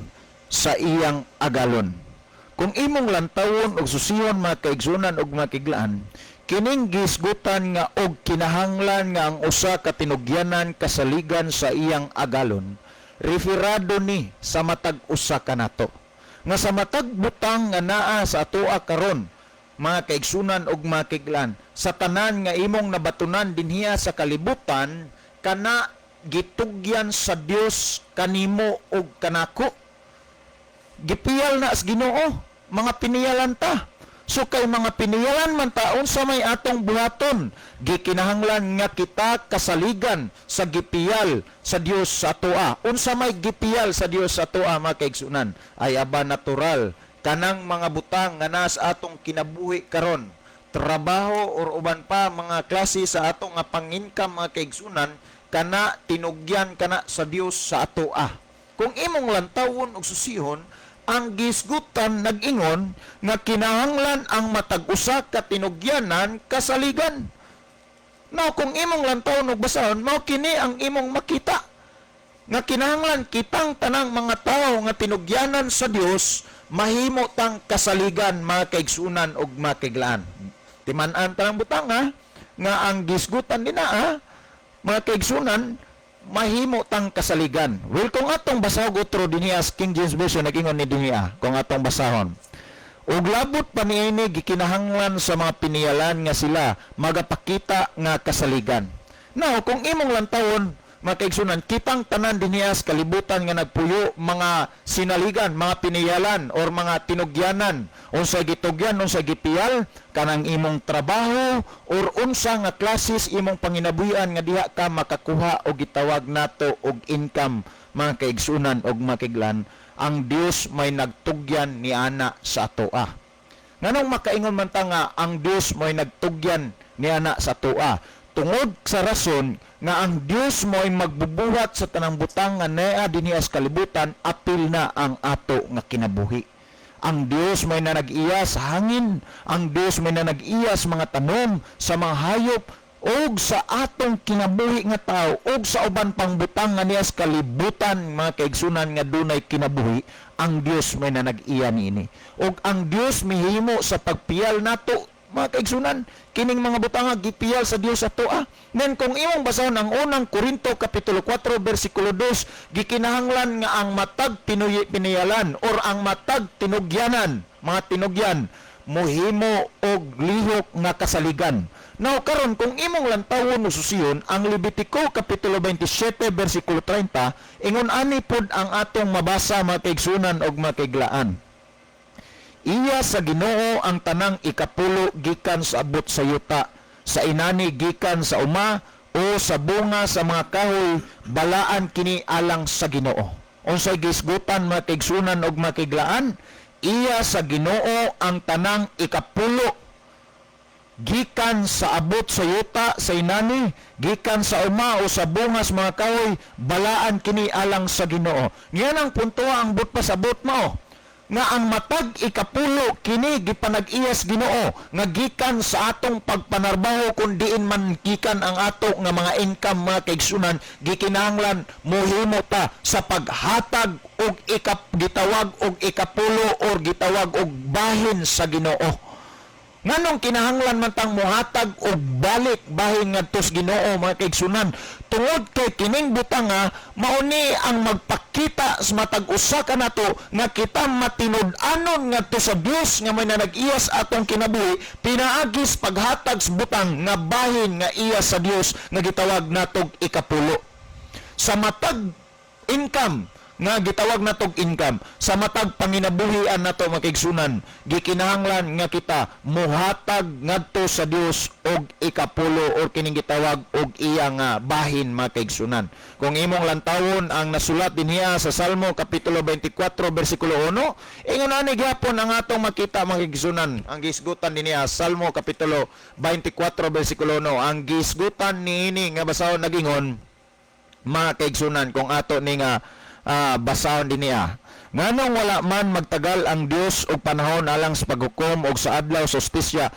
sa iyang agalon." Kung imong lantawon og susihon, mga kaigsunan ug makiglaan, kining gisgutan nga og kinahanglan nga ang usa ka tinugyanan kasaligan sa iyang agalon, referado ni sa matag usa kanato. Nga sa matag butang nga naa sa atoa karon, mga kaigsunan ug makiglaan, sa tanan nga imong nabatunan dinhiya sa kalibutan, kana gitugyan sa Dios kanimo ug kanako. Gipiyal na sa Ginoo, mga piniyalan ta. So kay mga piniyalan man ta, unsa may atong buhaton? Gikinahanglan nga kita kasaligan sa gipiyal sa Dios sa atoa. Unsa may gipiyal sa Dios sa atoa, mga kaigsunan? Ay aba, natural, kanang mga butang nga naa sa atong kinabuhi karon, trabaho or uban pa mga klase sa atong nga pang-income, mga kaigsunan, kana tinugyan kana sa Dios sa atoa. Kung imong lantawon og susihon, ang gisgutan nag-ingon nga kinahanglan ang matag usa ka tinugyanan kasaligan. Now, kung imong lantawon og basahon, mao kini ang imong makita nga kinahanglan kitang tanang mga tao nga tinugyanan sa Dios mahimo tang kasaligan, mga kaigsunan ug makiglaan. Timan-an tanang butang ha, nga ang gisgutan dinaa, mga kaigsunan, mahimo tang kasaligan. Well, kung atong basahon otro dinhiya sa King James Version, nag-ingon ni dinhiya, kung atong basahon: "Ug labot pa niini, gikinahanglan sa mga piniyalan nga sila magapakita nga kasaligan." Now, kung imong lantawon, mga kaigsunan, kitang tanan dinhiya sa kalibutan nga nagpuyo, mga sinaligan, mga piniyalan or mga tinugyanan. Unsa gitugyan, unsa gipiyal, kanang imong trabaho or unsa nga klases imong panginabuhian nga diha ka makakuha og gitawag nato og income, mga kaigsunan og makiglan, ang Dios may nagtugyan ni ana sa atoa. Nganong makaingon man ta nga ang Dios may nagtugyan ni ana sa atoa? Tungod sa rason nga ang Dios mo'y magbubuhat sa tanang butang nga naa dinhi sa kalibutan, apil na ang ato nga kinabuhi. Ang Dios may nanag-iya sa hangin, ang Dios may nanag-iya sa mga tanom, sa mga hayop, og sa atong kinabuhi nga tao, og sa uban pang butang nga niya sa kalibutan, mga kaigsunan, nga dunay kinabuhi, ang Dios may nanag-iya niini. Og ang Dios mihimo sa pagpiyal nato. Mga kaigsunan, kining mga butanga gipiyal sa Dios sa atoa. Then kung imong basahon ang Unang Korinto kapitulo 4 bersikulo 2, gikinahanglan nga ang matag piniyalan or ang matag tinugyanan, mga tinugyan, muhimo og lihok nga kasaligan. Now karon, kung imong lantawon o susiyon ang Levitico kapitulo 27 bersikulo 30, ingon ani pod ang atong mabasa, mga kaigsunan og mga kaiglaan. Iya sa Ginoo ang tanang ikapulo gikan sa abot sa yuta, sa inani gikan sa uma o sa bunga sa mga kahoy, balaan kini alang sa Ginoo. Unsay gisgutan, mga kaigsunan og mga kaiglaan? Iya sa Ginoo ang tanang ikapulo gikan sa abot sa yuta, sa inani gikan sa uma o sa bungas mga kahoy, balaan kini alang sa Ginoo. Ngayon ang punto, ang but pasabot mao nga ang matag ikapulo kini gipanag-iyas Ginoo nga gikan sa atong pagpanarbaho, kung diin man gikan ang ato nga mga income, mga kaigsunan, gikinahanglan mohimo ta sa paghatag og gitawag og ikapulo or gitawag og bahin sa Ginoo. Nganong kinahanglan man tang mohatag og balik bahin ngadto sa Ginoo, mga kaigsunan? Tungod kay kining butanga mao ni ang magpakita sa matag usa kanato nga kita matinud-anon ngadto sa Dios nga may nanag-iyas atong kinabuhi pinaagis paghatag sa butang nga bahin nga iya sa Dios nga gitawag natog ikapulo. Sa matag income nga gitawag natog income, sa matag panginabuhian nato, mga kaigsunan, gikinahanglan nga kita muhatag ngadto sa Dios og ikapulo or kining gitawag og iya nga bahin, mga kaigsunan. Kung imong lantawon ang nasulat dinhiya sa Salmo kapitulo 24 bersikulo 1, ingon ani gyapon ang atong makita, mga kaigsunan. Ang gisgutan dinhiya, Salmo kapitulo 24 bersikulo 1, ang gisgutan niini nga basahon nagingon, mga kaigsunan, kung ato ni nga basahon din niya: "Nganong wala man magtagal ang Dios og panahon alang sa paghukom og sa adlaw sa hustisya?"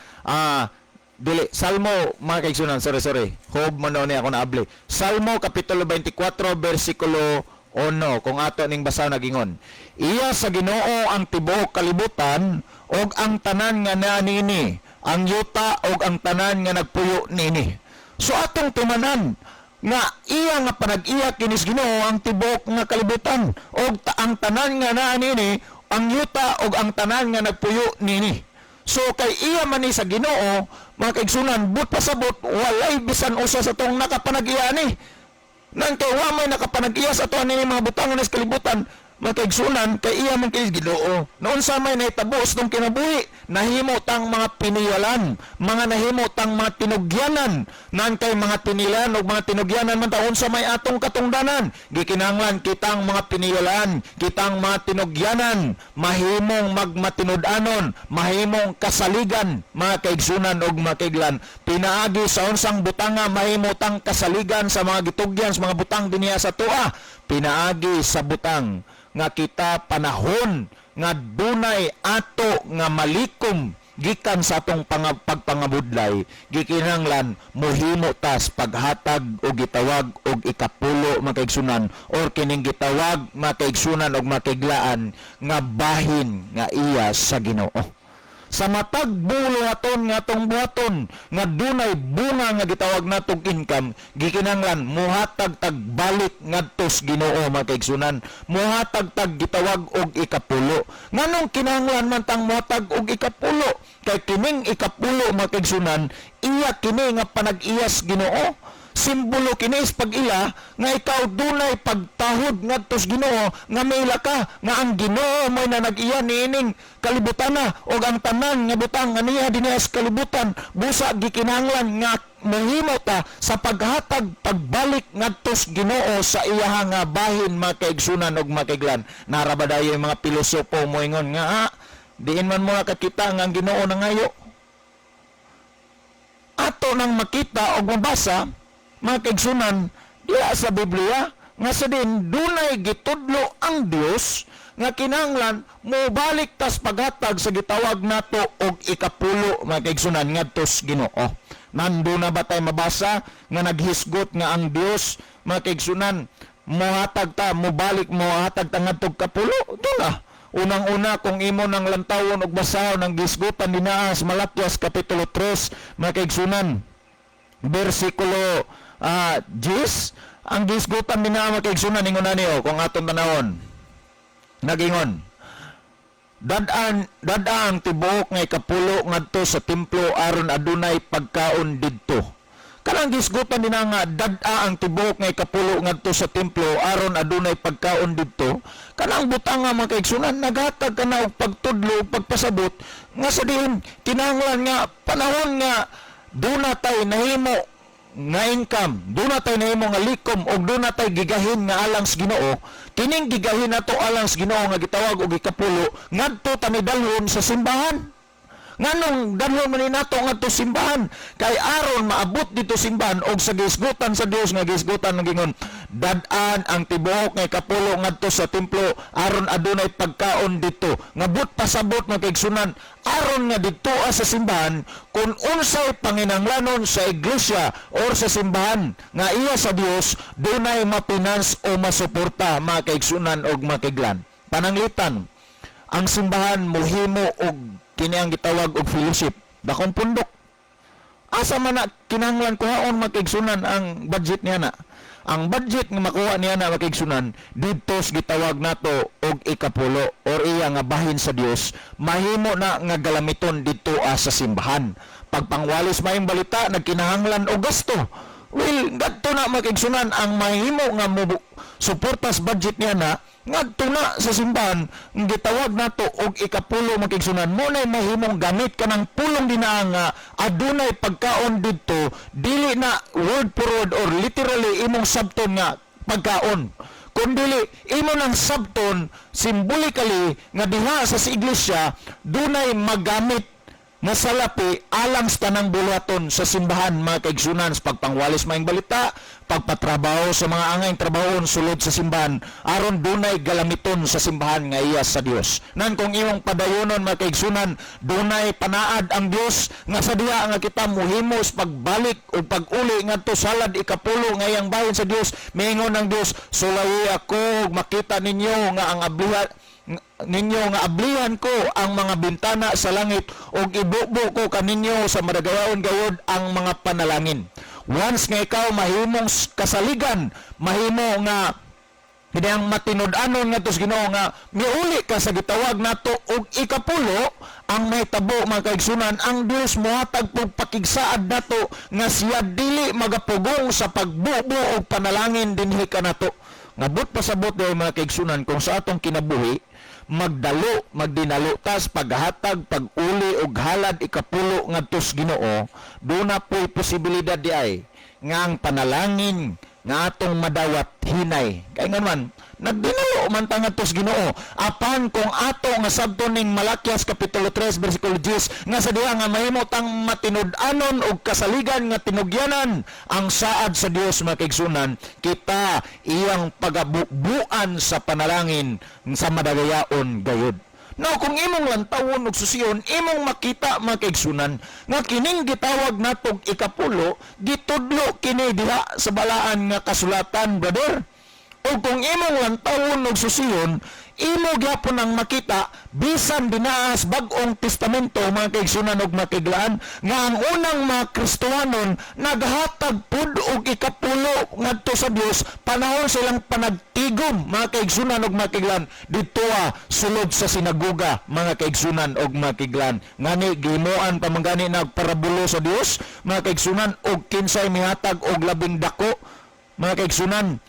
Dili Salmo, mga kaigsunan, sorry, sorry. Hob man ni ako naabli. Salmo kapitulo 24 bersikulo 1, kung ato ning basahon nagingon: "Iya sa Ginoo ang tibuok kalibutan ug ang tanan nga naa niini, ang yuta ug ang tanan nga nagpuyo niini." So atong tumanan nga iya nga panag-iya kinis Ginoo ang tibuok nga kalibutan og ang tanan nga naa niini, ang yuta ug ang tanan nga nagpuyo niini. So kay iya man ni sa Ginoo, mga kaigsunan, but pasabot walay bisan usa sa tong nakapanag-iya ni. Nang kay wa may nakapanag-iya sa ato ani mga butang sa kalibutan, mga kaigsunan, kay iya man kay Ginoo. Noon sa may nahitabo sa tong kinabuhi, nahimo tang mga piniyalan, mga nahimo tang mga tinugyanan. Nan kay mga tinilan og mga tinugyanan man ta, unsa may atong katungdanan? Gikinahanglan kitang mga piniyalan, kitang mga tinugyanan, mahimong magmatinud-anon, mahimong kasaligan, mga kaigsunan og mga kaiglan. Pinaagi sa unsang butanga mahimo tang kasaligan sa mga gitugyan sa mga butang dinhiya sa atoa? Pinaagi sa butang nga kita panahon nga dunay ato nga malikom gikan sa atong pagpangabudlay, gikinahanglan mohimo tas paghatag og gitawag og ikapulo, mga kaigsunan, or kining gitawag, mga kaigsunan og mga kaiglaan, nga bahin nga iya sa Ginoo. Sa matag buluhaton nga atong buhaton nga dunay bunga nga gitawag natong income, gikinahanglan muhatag tag balik ngadto sa Ginoo, mga kaigsunan, muhatag tag gitawag og ikapulo. Nganong kinahanglan man tang muhatag og ikapulo? Kay kining ikapulo, mga kaigsunan, iya kini nga panag-iyas Ginoo. Simbolo kini sa pag-ila nga ikaw dunay pagtahod ngadto sa Ginoo, nga maila ka nga ang Ginoo mo'y nanag-iya niining kalibutana og ang tanan nga butang nga niya dinhi sa kalibutan. Busa gikinahanglan nga mohimo ta sa paghatag pagbalik ngadto sa Ginoo sa iyaha nga bahin, mga kaigsunan og mga kaiglan. Nara ba dayo yung mga pilosopo moingon nga, "Diin man mo nakakita nga ang Ginoo nangayo?" Ato nang makita og mabasa, mga kaigsunan, diha sa Biblia nga sa din dunay gitudlo ang Dios nga kinahanglan mobalik tas paghatag sa gitawag nato og ikapulo, mga kaigsunan, ngadto sa Ginoo. Nando na ba tay mabasa nga naghisgot nga ang Dios, mga kaigsunan, mohatag ta, mobalik, mohatag ta ngadtog kapulo? Doon na. Unang-una, kung imo nang lantawon og basahon ang gisgutan dinaa sa Malakias kapitulo 3, mga kaigsunan, bersikulo 10, ang gisgutan dinaa, mga kaigsunan, ingon ani oh, kung atong tanawon. Nagingon, "Dad-an dad-a ang tibuok nga ikapulo ngadto sa templo aron adunay pagkaon didto." Kanang gisgutan dinha nga dad-a ang tibuok nga ikapulo ngadto sa templo aron adunay pagkaon didto, kanang butang nga, mga kaigsunan, naghatag kana og pagtudlo ug pagpasabot nga sa diin kinahanglan nga panahon nga duna tay nahimo nga income, duna tay nahimo nga likom og duna tay gigahin nga alang sa Ginoo, kining gigahin nato alang sa Ginoo nga gitawag og ikapulo, ngadto ta ni dalhon sa simbahan. Nganong dalhon man ni nato ngadto simbahan? Kay aron maabot dito simbahan og sa gisgutan sa Dios nga gisgutan ng gingon, "Dad-an ang tibuok nga ikapulo ngadto sa templo aron adunay pagkaon dito." Nga but pasabot, nga kaigsunan, aron nga didto sa simbahan kung unsay panginahanglanon sa iglesia or sa simbahan nga iya sa Dios, dunay mapinans o masuporta, mga kaigsunan og makiglan. Pananglitan ang simbahan mohimo og kini ang gitawag og fellowship, dakong pundok, asa man na kinahanglan kuhaon, mga kaigsunan, ang budget niya na? Ang budget nga makuha niya na, mga kaigsunan, didto sa gitawag nato og ikapulo or iya nga bahin sa Dios, mahimo na nga galamiton didto sa simbahan. Pagpangwalis maayong balita, nagkinahanglan og gasto. Well, ngadto na, mga kaigsunan, ang mahimo nga mo suportas budget niya na ngadto na sa simbahan ang gitawag nato og ikapulo, mga kaigsunan, mo nay mahimong gamit kanang pulong dinaa nga adunay pagkaon didto. Dili na word for word or literally imong sabton nga pagkaon, kundili imo nang sabton symbolically nga diha sa iglesia dunay magamit nga salapi alang sa tanang buluhaton sa simbahan, mga kaigsunan, sa pagpangwalis maayong balita, pagpatrabaho sa mga angayng trabahon sulod sa simbahan, aron dunay galamiton sa simbahan nga iya sa Dios. Nan kung imong padayonon, mga kaigsunan, dunay panaad ang Dios nga sa diha nga kita muhimos pagbalik o pag-uli ngadto salad ikapulo nga iyang bahin sa Dios, miingon ang Dios, "Sulayi ako ug makita ninyo nga ang ablihan ninyo nga ablihan ko ang mga bintana sa langit ug ibubo ko kaninyo sa madagayaon gayod ang mga panalangin." Once nga ikaw mahimong kasaligan, mahimo nga ang matinud-anon nga sa Ginoo nga miuli ka sa gitawag nato og ikapulo, ang mahitabo, mga kaigsunan, ang Dios mohatag og pakigsaad nato nga siya dili magapugong sa pagbubo og panalangin dinhi kanato. Ngabot pasabot diay, mga kaigsunan, kung sa atong kinabuhi magdalo magdinalo tas paghatag, pag-uli og halad ikapulo ngadto sa Ginoo, duna po'y posibilidad di ay nga ang panalangin nga atong madawat hinay, kay nga man nagdinalo man ta ngadto sa Ginoo. Apan kung ato nga sabton ning Malakias kapitulo 3 bersikulo 10 nga sa diha nga mahimo tang matinud-anon og kasaligan nga tinugyanan ang saad sa Dios, mga kaigsunan, kita iyang pagabubuan sa panalangin sa madagayaon gayud. Now, kung imong lantawon og susiyon, imong makita, mga kaigsunan, nga kining gitawag natog ikapulo, gitudlo kini diha sa balaan nga kasulatan, brother. O kung imong lantawon og susiyon, imo gyapon ang makita bisan dinaa sa Bag-ong Testamento, mga kaigsunan og makiglaan, nga ang unang mga Kristohanon naghatag pud og ikapulo ngadto sa Dios panahon silang panagtigom, mga kaigsunan og makiglaan, didto sulod sa sinagoga, mga kaigsunan og makiglaan. Ngani gihimuan pa man gani nagparabulo sa Dios, mga kaigsunan, og kinsay mihatag og labing dako, mga kaigsunan,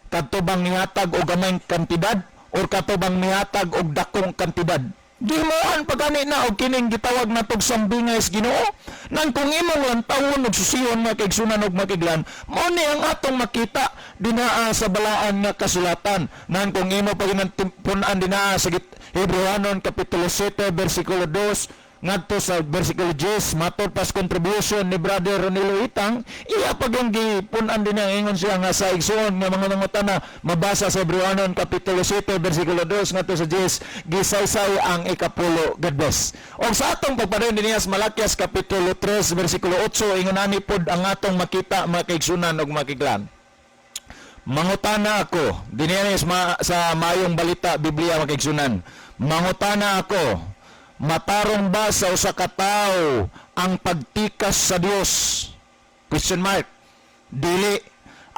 kadto bang nihatag og gamayng kantidad or kadto bang nihatag og dakong kantidad? Gihimuan pa gani na og kining gitawag natog sambingay sa Ginoo. Nang kung imong lantawon og susiyon, mga kaigsunan og makiglan, mao ni ang atong makita dinaa sa balaan nga kasulatan. Nan kung imo pa ginantimpun-an dinaa sa Hebreohanon kapitulo 7 bersikulo 2 ngadto sa bersikulo 10, matod pas contribution ni Brother Ronilo Itang, iya pag yung gipun-an din ang ingon siya nga sa igsuon nga mga nangutana mabasa sa Hebreohanon kapitulo 7 bersikulo 2 ngadto sa 10, gisaysay ang ikapulo. God bless. Og sa atong pagpadayon dinhi sa Malakias kapitulo 3 bersikulo 8, ingon ani pod ang atong makita, mga kaigsunan og makiglan. Mangutana ako, dinhi sa Maayong Balita Biblia, mga kaigsunan. Mangutana ako, matarong ba sa usa ka tawo ang pagtikas sa Dios? Question mark. Dili,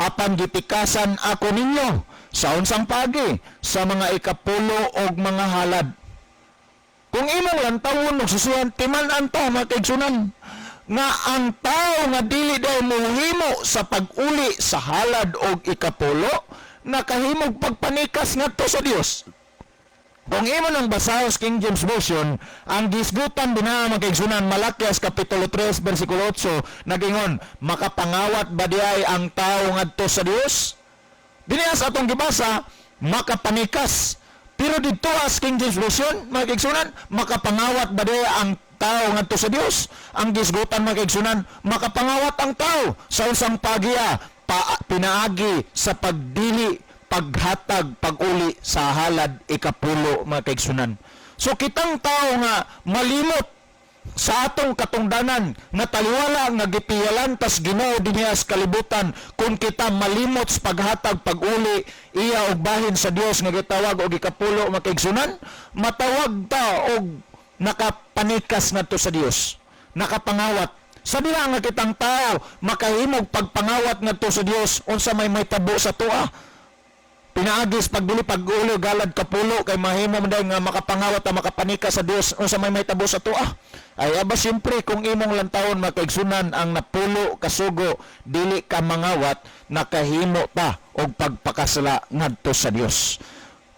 apan gitikasan ako ninyo. Sa unsang pagi? Sa mga ikapulo og mga halad. Kung imong lantawon og susuhan, timan-an ta, mga kaigsunan, nga ang tao nga dili daw mohimo sa pag-uli sa halad og ikapulo, nakahimog pagpanikas ngadto sa Dios. Kung imo nang basahon sa King James Version, ang gisgutan dinha, mga kaigsunan, Malakias Kapitulo 3 versikulo 8, nagingon, "Makapangawat ba diay ang tao ngadto sa Dios?" Dinhi sa atong gibasa, makapanikas. Pero dito as King James Version, mga kaigsunan, "Makapangawat ba diay ang tao ngadto sa Dios?" Ang gisgutan, mga kaigsunan, makapangawat ang tao. Sa unsang pagiya? Pinaagi sa pagdili paghatag, paguli sa halad ikapulo, mga kaigsunan. So kitang tao nga malimot sa atong katungdanan nga taliwala nga gipiyalan tas Ginoo dinhi sa kalibutan, kung kita malimot sa paghatag, paguli iya og bahin sa Dios nga gitawag og ikapulo, mga kaigsunan, matawag ta og nakapanikas ngadto sa Dios, nakapangawat. Sa diha nga kitang tao makahimog pagpangawat ngadto sa Dios, unsa may mahitabo sa atoa? Pinaagis pagdili pag-uli halad kapulo, kay mahimo man dahil nga makapangawat ta, makapanika sa Dios, unsa may mahitabo sa atoa? Ay aba siyempre, kung imong lantawon, mga kaigsunan, ang napulo kasugo, dili ka mangawat, nakahimo ta og pagpakasala ngadto sa Dios.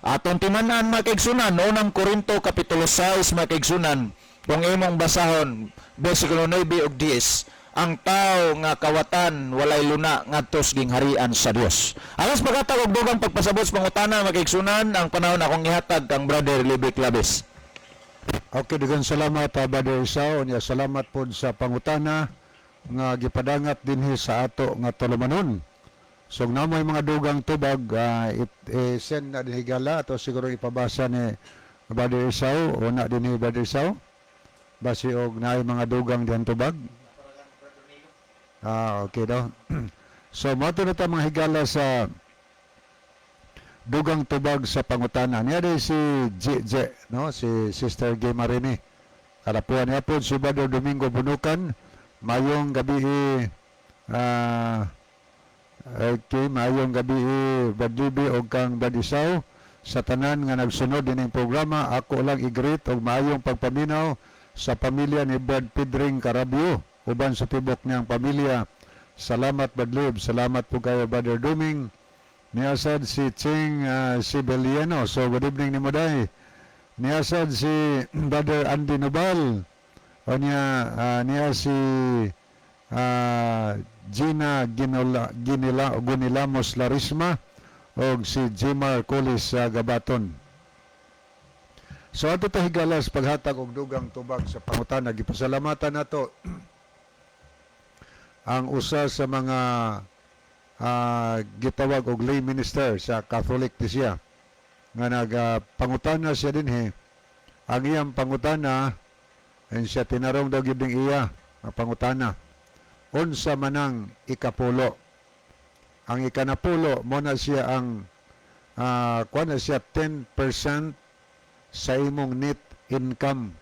Atong timan-an, mga kaigsunan, Unang Korinto kapitulo 6, mga kaigsunan, kung imong basahon versikulo 9 ug 10, ang tao nga kawatan walay luna ngadto sa gingharian sa Dios. Alas paghatag og dugang pagpasabot sa pangutana, mga kaigsunan, ang panahon akong ihatag kang Brother Libby Claves. Okay, daghang salamat, Brother Isao. Unya salamat pod sa pangutana nga gipadangat dinhi sa ato nga tulumanon. So kung namoy mga dugang tubag, i-send na dinhi gala ato siguro ipabasa ni Brother Isao o na dinhi Brother Isao. Basi og naay mga dugang dihan tubag. Ah, okay daw. So mo na ta, mga higala, sa dugang tubag sa pangutana. Niya din si GJ, no? Si Sister Gay Marini. Kalapuan niya po si Brother Domingo Bunukan. Mayong gabi, okay, mayong gabi, Brad Libby og kang Brad Isaw. Sa tanan nga nagsunod dining programa, ako lang i-greet og maayong pagpaminaw sa pamilya ni Brad Pedring Carabio uban sa tibok niyang pamilya. Salamat, Brad Lib. Salamat po kayo, Brother Duming. Niasad si Ching Sibeliano. So good evening nimo day. Niasad si Brother Andy Nobal. O niya, niya si Gina Ginola, Ginila, Gunilamos Larisma o si Jimar Colis sa Gabaton. So ato ta higalas paghatag og dugang tubag sa pangutana. Gipasalamatan nato ang usa sa mga gitawag og lay minister sa Catholic di siya nga nagpangutana siya dinhi. Ang iyang pangutana and siya tinarong daw gyud ning iya ang pangutana, unsa manang ikapulo? Ang ikanapulo mo na siya ang kuan na siya, 10% sa imong net income.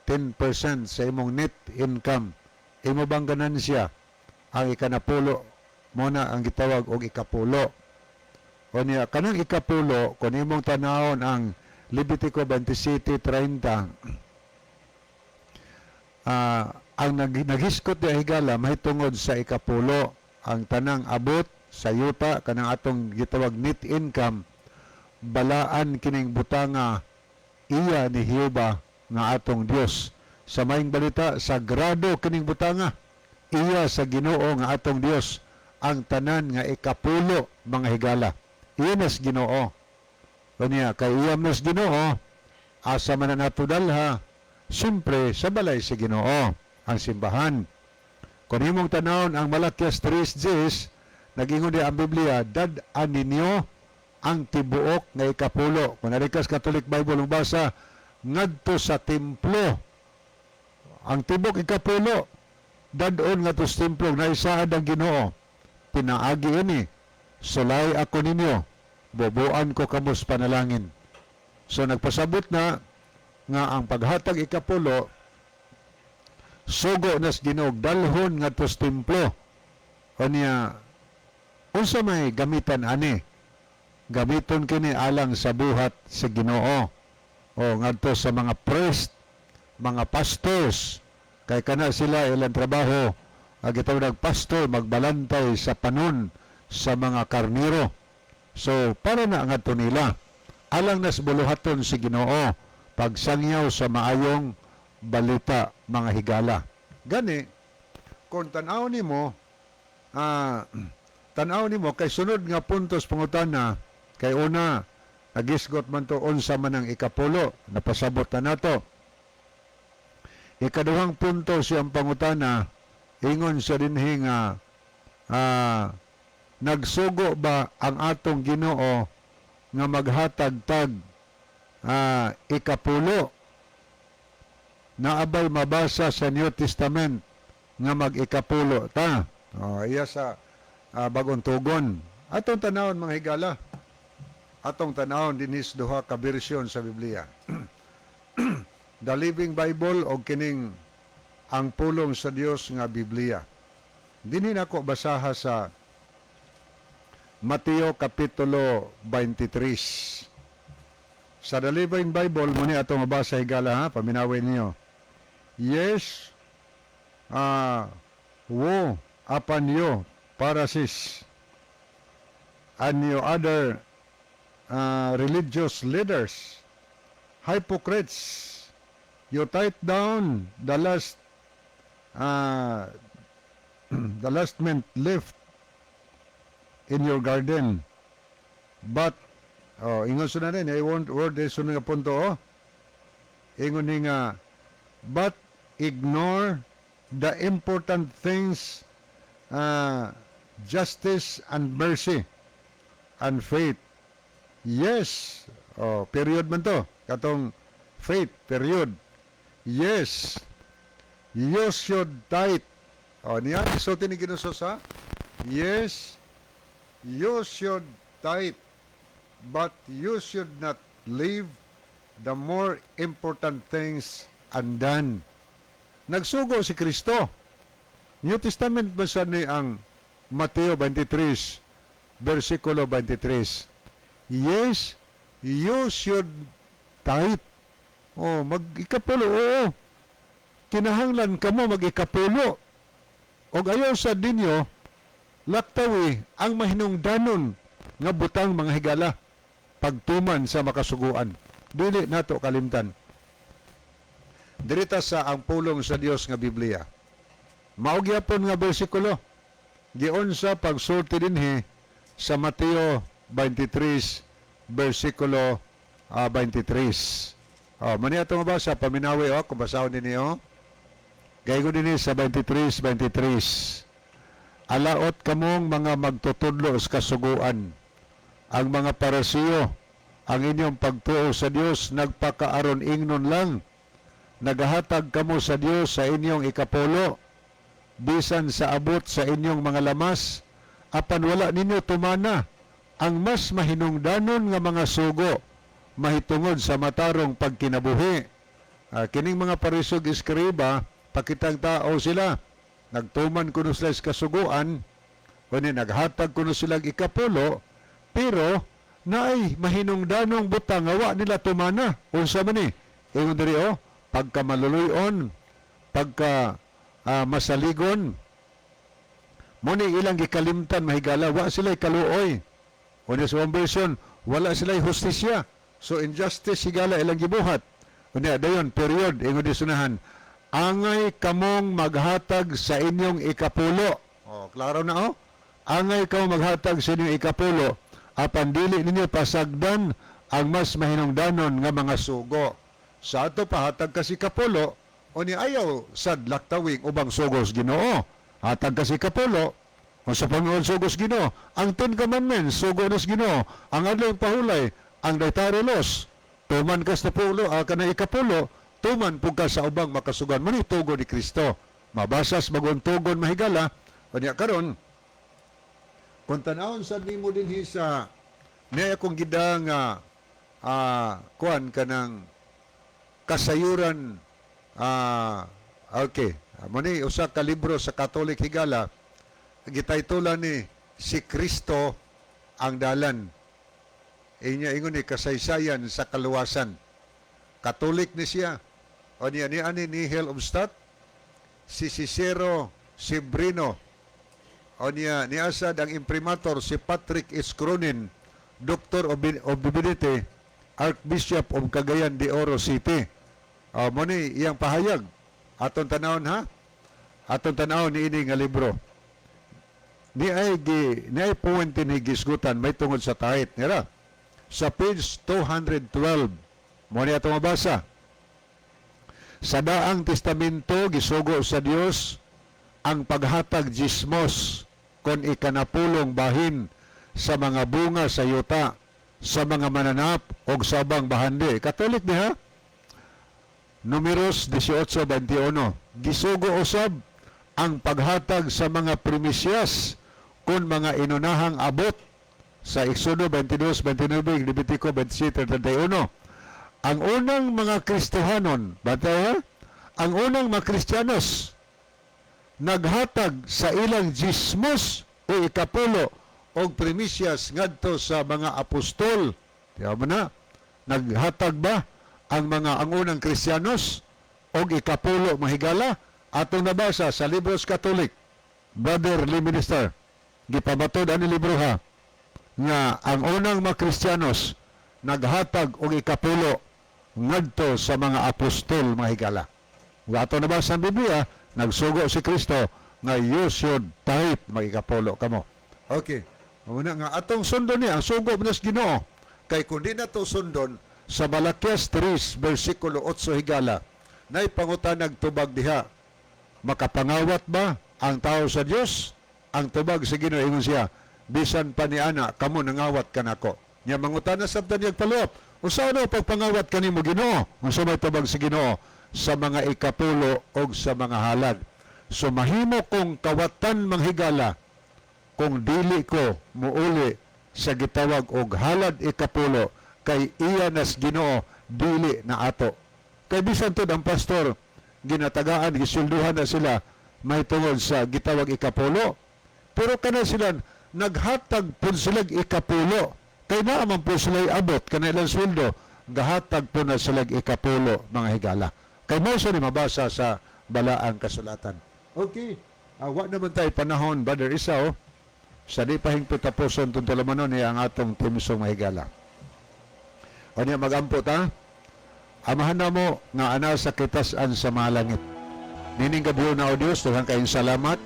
10% sa imong net income, imo bang ganansya, ang ikanapulo mo na ang gitawag og ikapulo. O niya kanang ikapulo, kung imong tanawon ang Levitico 27:30, ang naghiskot di higala mahitungod sa ikapulo, ang tanang abot sa yuta, kanang atong gitawag net income, balaan kining butanga, iya ni Jehova nga atong Dios. Sa Maayong Balita, sagrado kining butanga, iya sa Ginoo nga atong Dios ang tanan nga ikapulo, mga higala. Iya nas Ginoo. Unya kay iya mas Ginoo, asa man na nato dalha? Siyempre sa balay sa Ginoo, ang simbahan. Kung imong tanawon ang Malakias 3:10, nagingon di ang Biblia, "Dad-an ninyo ang tibuok nga ikapulo." Kung narikas Catholic Bible ang basa, "ngadto sa templo." Ang tibok ikapulo, dad-on ngadto sa templo, naisaad ang Ginoo. Pinaagi ini Sulay ako ninyo, bubuan ko kamo sa panalangin. So nagpasabot na nga ang paghatag ikapulo, sugo nas Ginoo dalhon ngadto sa templo. Unya unsa may gamitan ani? Gamiton kini alang sa buhat sa Ginoo o ngadto sa mga priest, mga pastors, kay kana sila ilang trabaho ang gitawag pastor, magbalantay sa panon sa mga karniro. So para na ngadto nila, alang nas buluhaton si Ginoo, pagsangyaw sa maayong balita, mga higala. Gani kung tan-aw nimo, tan-aw nimo kay sunod nga puntos pangutana, kay una nagisgot man to unsa man ang ikapulo, napasabot na nato. Ikaduhang punto siyang pangutana, ingon siya dinhi nga nagsugo ba ang atong Ginoo nga maghatag tag ikapulo? Naabay mabasa sa New Testament nga mag-ikapulo ta? Oh, iya sa bagong tugon. Atong tanawon, mga higala. Atong tanawon dinis duha ka bersyon sa Biblia. The Living Bible o kining Ang Pulong sa Dios nga Biblia. Dinhi nako basaha sa Mateo Kapitulo 23. Sa The Living Bible, mao ni atong mabasa, higala ha, paminawin niyo. "Yes, woe upon you, Pharisees, and you other religious leaders, hypocrites, you tithe down the last mint left in your garden. But," oh, ingon na rin, I won't word this nga punto, oh. Ingon ni nga, "but ignore the important things, justice and mercy and faith." Yes, oh, period man to. Katong faith, period. "Yes, you should tithe." Oh, niya, isulti ni Ginoo sa, "Yes, you should tithe, but you should not leave the more important things undone." Nagsugo si Kristo. New Testament ba siya ni ang Mateo 23, versikulo 23. Yes, you should tithe. Oh, mag-ikapulo, oo. Kinahanglan kamo mag-ikapulo. Og ayaw sa ninyo, laktawi ang mahinungdanon nga butang, mga higala, pagtuman sa makasuguan. Dili nato kalimtan. Dirita sa Ang Pulong sa Dios nga Biblia. Mao gyapon nga bersikulo. Giunsa pagsulti dinhi sa Mateo 23 versikulo 23. Oh, mao ni ato mabasa, paminawi oh, kung basahon ninyo. Gaygo dinhi sa 23 23. "Alaot kamong mga magtutudlo sa kasuguan, ang mga Parisiyo, ang inyong pagtuo sa Dios nagpakaaron ingnon lang. Nagahatag kamo sa Dios sa inyong ikapulo, bisan sa abot sa inyong mga lamas, apan wala ninyo tumana ang mas mahinungdanon nga mga sugo mahitungod sa matarong pagkinabuhi." Kining mga Pariseo ug eskriba, pakitang tao sila. Nagtuman kuno sila sa kasuguan, kundi naghatag kuno sila og ikapulo, pero naay mahinungdanong butang nga wa nila tumana. Unsa man ni? Ingon diri oh, pagka maluluyon, pagka masaligon, mao ni ilang gikalimtan, mahigala, wa sila kaluoy. Unya sa one version, wala sila hustisya. So injustice, higala, ilang gibuhat. Unya dayon, period, ingon di sunahan. "Angay kamong maghatag sa inyong ikapulo." Oh, klaro na oh. "Angay kamo maghatag sa inyong ikapulo, apan dili ninyo pasagdan ang mas mahinungdanon nga mga sugo." Sa ato pahatag kasi ikapulo, o ni ayaw sad laktawing ubang sugos Ginoo. Hatag kasi ikapulo, o sa Panginoon sugos Ginoo. Ang Ten Commandments, sugo nas Ginoo. Ang adlaw pahulay, ang dietary laws, tuman kas na pulo, kana ikapulo, tuman pug ka sa ubang makasugan. Mao ni tugon ni Kristo. Mabasas bagong tugon, mahigala, unya karon. Kung tanawon sa nimo dinhi sa niya akong gida nga kuan kanang kasayuran, okay, mo ni usa ka libro sa Catholic, higala, gitaytolan ni "Si Kristo ang Dalan". Inya ingon ni kasaysayan sa kaluwasan. Catholic ni siya. O niya ni ani Nihil Obstat si Cicero Sibrino. O niya niasad ang imprimatur si Patrick S. Cronin, Doctor of Divinity, Archbishop of Cagayan de Oro City. O, mo ni iyang pahayag. Aton tanawon ha. Aton tanawon ni ini nga libro. Ni ay point ni gisgutan may tungod sa tithe nira. Sa page 212 mo ni atong mabasa. Sa Daang Testamento, gisugo sa Dios ang paghatag jismos kon ikanapulong bahin sa mga bunga sa yuta, sa mga mananap og sa ubang bahandi. Catholic diha. Numeros 18:21. Gisugo usab ang paghatag sa mga primisyas kon mga inunahang abot sa Exodo 22:29, Levitico 27:31. Ang unang mga Kristohanon, bantay ha? Ang unang mga Kristiyanos naghatag sa ilang jismos o ikapulo og primisyas ngadto sa mga apostol. Di ba na? Naghatag ba ang unang Kristiyanos og ikapulo, mahigala? Atong nabasa sa Libros Catholic, Brother Lee Minister, gipabatod ani libro ha, nga ang unang mga Kristiyanos naghatag og ikapulo ngadto sa mga apostol, mahigala. Nga ato nabasa sa Biblia, nagsugo si Kristo nga you should tithe, magikapulo kamo. Okay. Una nga atong sundon niya, ang sugo mo sa Ginoo. Kay kung di na to sundon, sa Malakias 3, versikulo 8, higala, nay pangutanag tubag diha. Makapangawat ba ang tao sa Dios? Ang tubag sa Ginoo, ingon siya, bisan pa ni ana, kamo nangawat kanako. Nya mangutana sabta niya follow up. Unsa ano pagpangawat kanimo, Ginoo? Unsa may tubag sa Ginoo? Sa mga ikapulo og sa mga halad. So mahimo kong kawatan, manghigala, kung dili ko muuli sa gitawag og halad ikapulo kay iya nas Ginoo, dili na ato. Kay bisan tud ang pastor ginatagaan, gisulduhan na sila may tungod sa gitawag ikapulo. Pero kana sila naghatag pud sila ikapulo. Kay naa man po sila abot kana ilang sweldo, gahatag po na sila ikapulo, mga higala. Kay mo sa ni mabasa sa balaang kasulatan. Okay. Wa naman tayo panahon, Brother Isaw. Sa di pa hingpit tapuson itong tulamanon niya ang atong timsong, mahigala. O niya magampo ta, Amahan namo nga ana sa kitasan sa mga langit. Nining gabi na, O Dios, daghan kayong salamat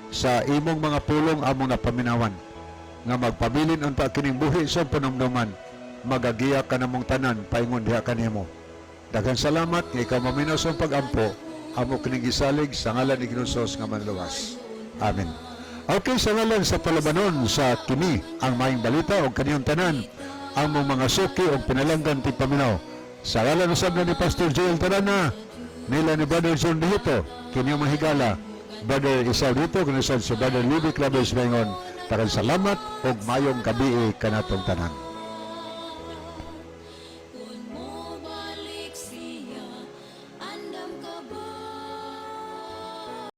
sa imong mga pulong among napaminawan. Nga magpabilin unta kining buhi sa panumduman, magagiya ka namong tanan paingon diha kanimo. Daghan salamat nga ikaw maminaw sa pag-ampo, amo kining gisalig sa ngalan ni Ginoong Hesus nga manluwas. Amen. Okay, sa ngalan sa palabanon sa kini ang Maayong Balita o kaniyong tanan, ang mong mga suki o pinalanggan tigpaminaw. Sa ngalan usab na ni Pastor Joel Tarana, nila ni Brother John Dihito, kini ang mahigala, Brother Isaw dito, kini si Brother Libby Claves Bengon. Tagan salamat ug mayong gabii kanatong tanan.